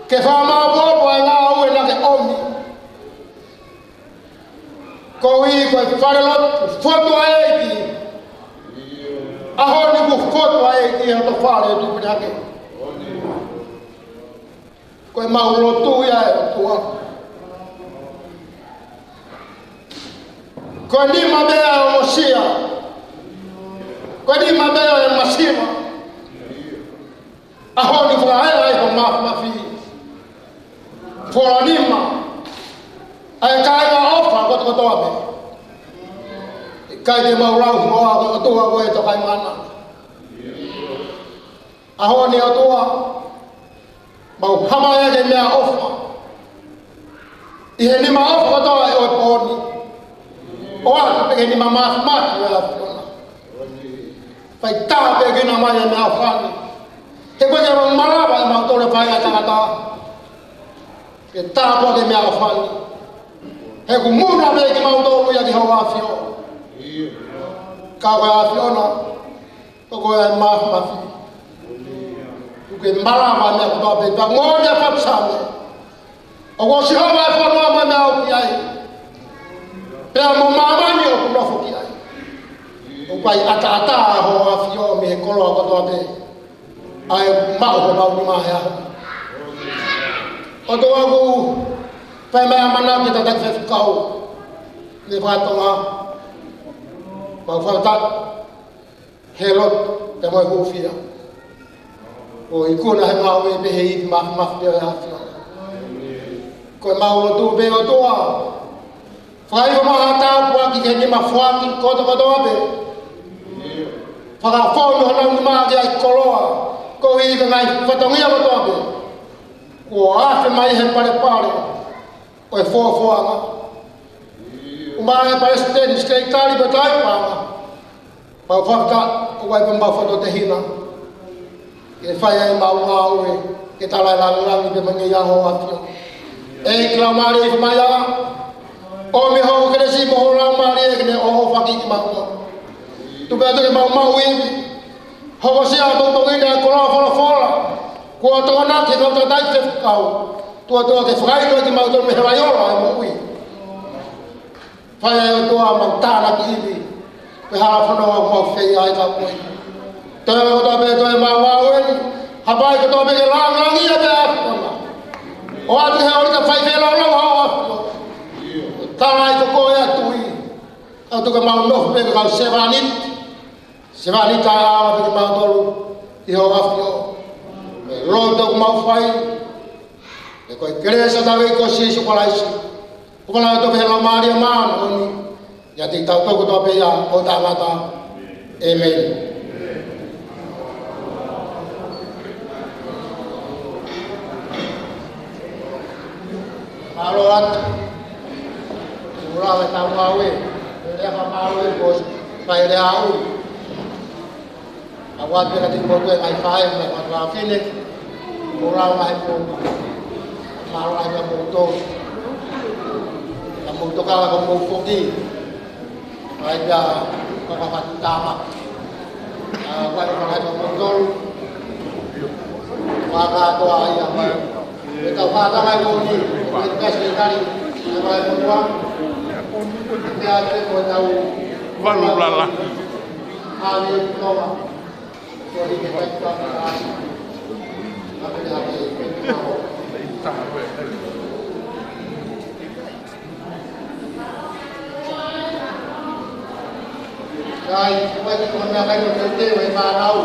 Ke fakamāʻopoʻopo ʻa e ngāue naʻa ke ʻomi. Koeʻuhi ko e falelotu, fotu ʻa e ʻEiki. ʻAho ni kuo fotu ʻa e ʻEiki he loto fale ʻo Tuʻipelehake. Ko e mau lotu ia ʻe ʻOtua. Ko e nima pē ʻa e ongosia. Ko e nima pē ʻa e masiva. ʻAho ni fakaʻela ai hoʻo māfimafi. Fola nima ʻa e kāinga ʻofa kotokotoa pē. ʻIkai te mau lau hingoa kotoa ko e tokaimana. ʻAho ni ʻOtua, mau hama ia ke meʻaʻofa. ʻI he nima ʻofa kotoa ʻo e pō ni. ʻO aʻu pē ki he nima māfimafi ʻo e ʻAfiona. Fai taha pē ke na mai e meʻaʻofa ni. He ko e ke mau malava e mau tole fai a tangata. Ke tāpuaki e meʻaʻofa ni. He ʻoku muna pē kimautolu ia ki Hoʻo ʻAfio. Ka ko e ʻAfiona, ko koe ʻa e māfimafi. ʻOku ke malava meʻa kotoa pē, pea mo e meʻa fakasaame. ʻOku ʻosi hoko e fonua mo e meʻa ʻoku ʻi ai. Pea mo māmani ʻoku nofo ki ai. ʻOku ʻikai ʻataʻatā Hoʻo ʻAfio mei he koloa kotoa pē. ʻA e maʻu homau nima he ʻaho. ʻOtua, ʻoku fai mai ʻa e manatu ki he tangataʻi faifekau mei Tonga. Mau fakatapu he lotu pea mo e hūfia. ʻOku ikuna he ngāue pē he ivi māfimafi pē ʻo e ʻAfiona. Ko ʻemau lotu pē, ʻOtua, fai homau tāpuaki ki he nima foaki kotoa kotoa pē. Fakafonu honau nima ki he koloa, koeʻuhi ko e ngaahi fatongia kotoa pē kuo afe mai he palepale ʻo e foafoaʻanga. ʻUmaʻā e palesiteni, sekelitali, mo e tauhi paʻanga. Mau fakatapu, ʻoku ʻi ai pē homau fatongia ke fai ai ʻemau ngāue ke tala e lāngilangi pea mo e ngeia ʻo Hoʻo ʻAfio. ʻEiki Laumālie, ʻofa mai ā, ʻomi hoʻo kelesi mo ho Laumālie ke ne ʻohofi kimautolu. Tuku pē atu ke mau maʻu ivi, hokosia ʻa e totonu ʻa e koloa folofola kuo tokonaki ʻe he kau tangataʻi faifekau. Tuʻa, tuʻa ke fakaino kimautolu mei he vaiola ʻo e moʻui. Fai ai, ʻOtua, ʻemau tānaki ivi, pe hala fononga ʻoku mau fai ai ka moʻui. Toe kotoa pē, toe mau mau eni, hapai kotoa pē ke lāngilangiʻia pē ʻa e ʻAfiona. ʻOatu he ʻolita faifeʻiloʻilo ʻa Hoʻo ʻAfio. Tala ai ko koe ʻa e tui. Ka tuku ke mau nofo pē ko e kau sevāniti. Sevāniti taʻeʻaonga pē kimautolu ʻi Hoʻo ʻAfio. Ko e lotu ʻoku mau fai, pea ko e kelesi ʻa hotau ʻEiki ko Sīsū Kalaisi, ko e folofola ʻa e ʻOtua pea mo e Laumālie Māʻoniʻoni, ʻiate kitautolu kotoa pē ia ʻo taʻengata. ʻĒmeni. Mālō atu. Kuo lava ʻetau ngāue. Lea fakamālō ʻi he boss, fai lea au. ʻOatu pē kiate kimoutolu e ngaahi faʻē mo e ngaahi fafine. Kuo lava he pō. Mālō ai kia moutolu. Kia moutolu ka ko mou foki. Ai pea, ka ka fatu tama. ʻA, ʻoatu pē kiate kimoutolu. Ua kātoa ia mai. ʻE tau fātanga ʻi he moʻoni, ʻe tau kasi tali, ʻe tau ʻai moʻua. Pea te ko tau. Valu lala. ʻAve toma. Ko ni ke fai tama. ʻAve, ʻave. Kai, ʻoku ʻikai ko ha meʻakai ʻo teuteu ʻe he fānau.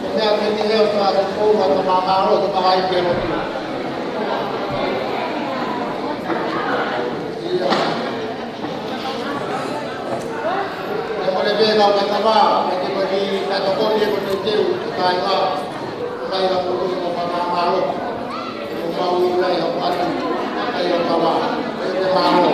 Ko e meʻa ke ni leo ka te kou ʻa ka māmālō, ka māmālō. Ia. ʻE mole pē kau kai kama, ʻe ke mani ka tokoni ʻe ko teuteu, ka kāinga. Kai ka kou ʻa ka māmālō. Ko mau i kai ka patu, kai ka kama. ʻE te mālō.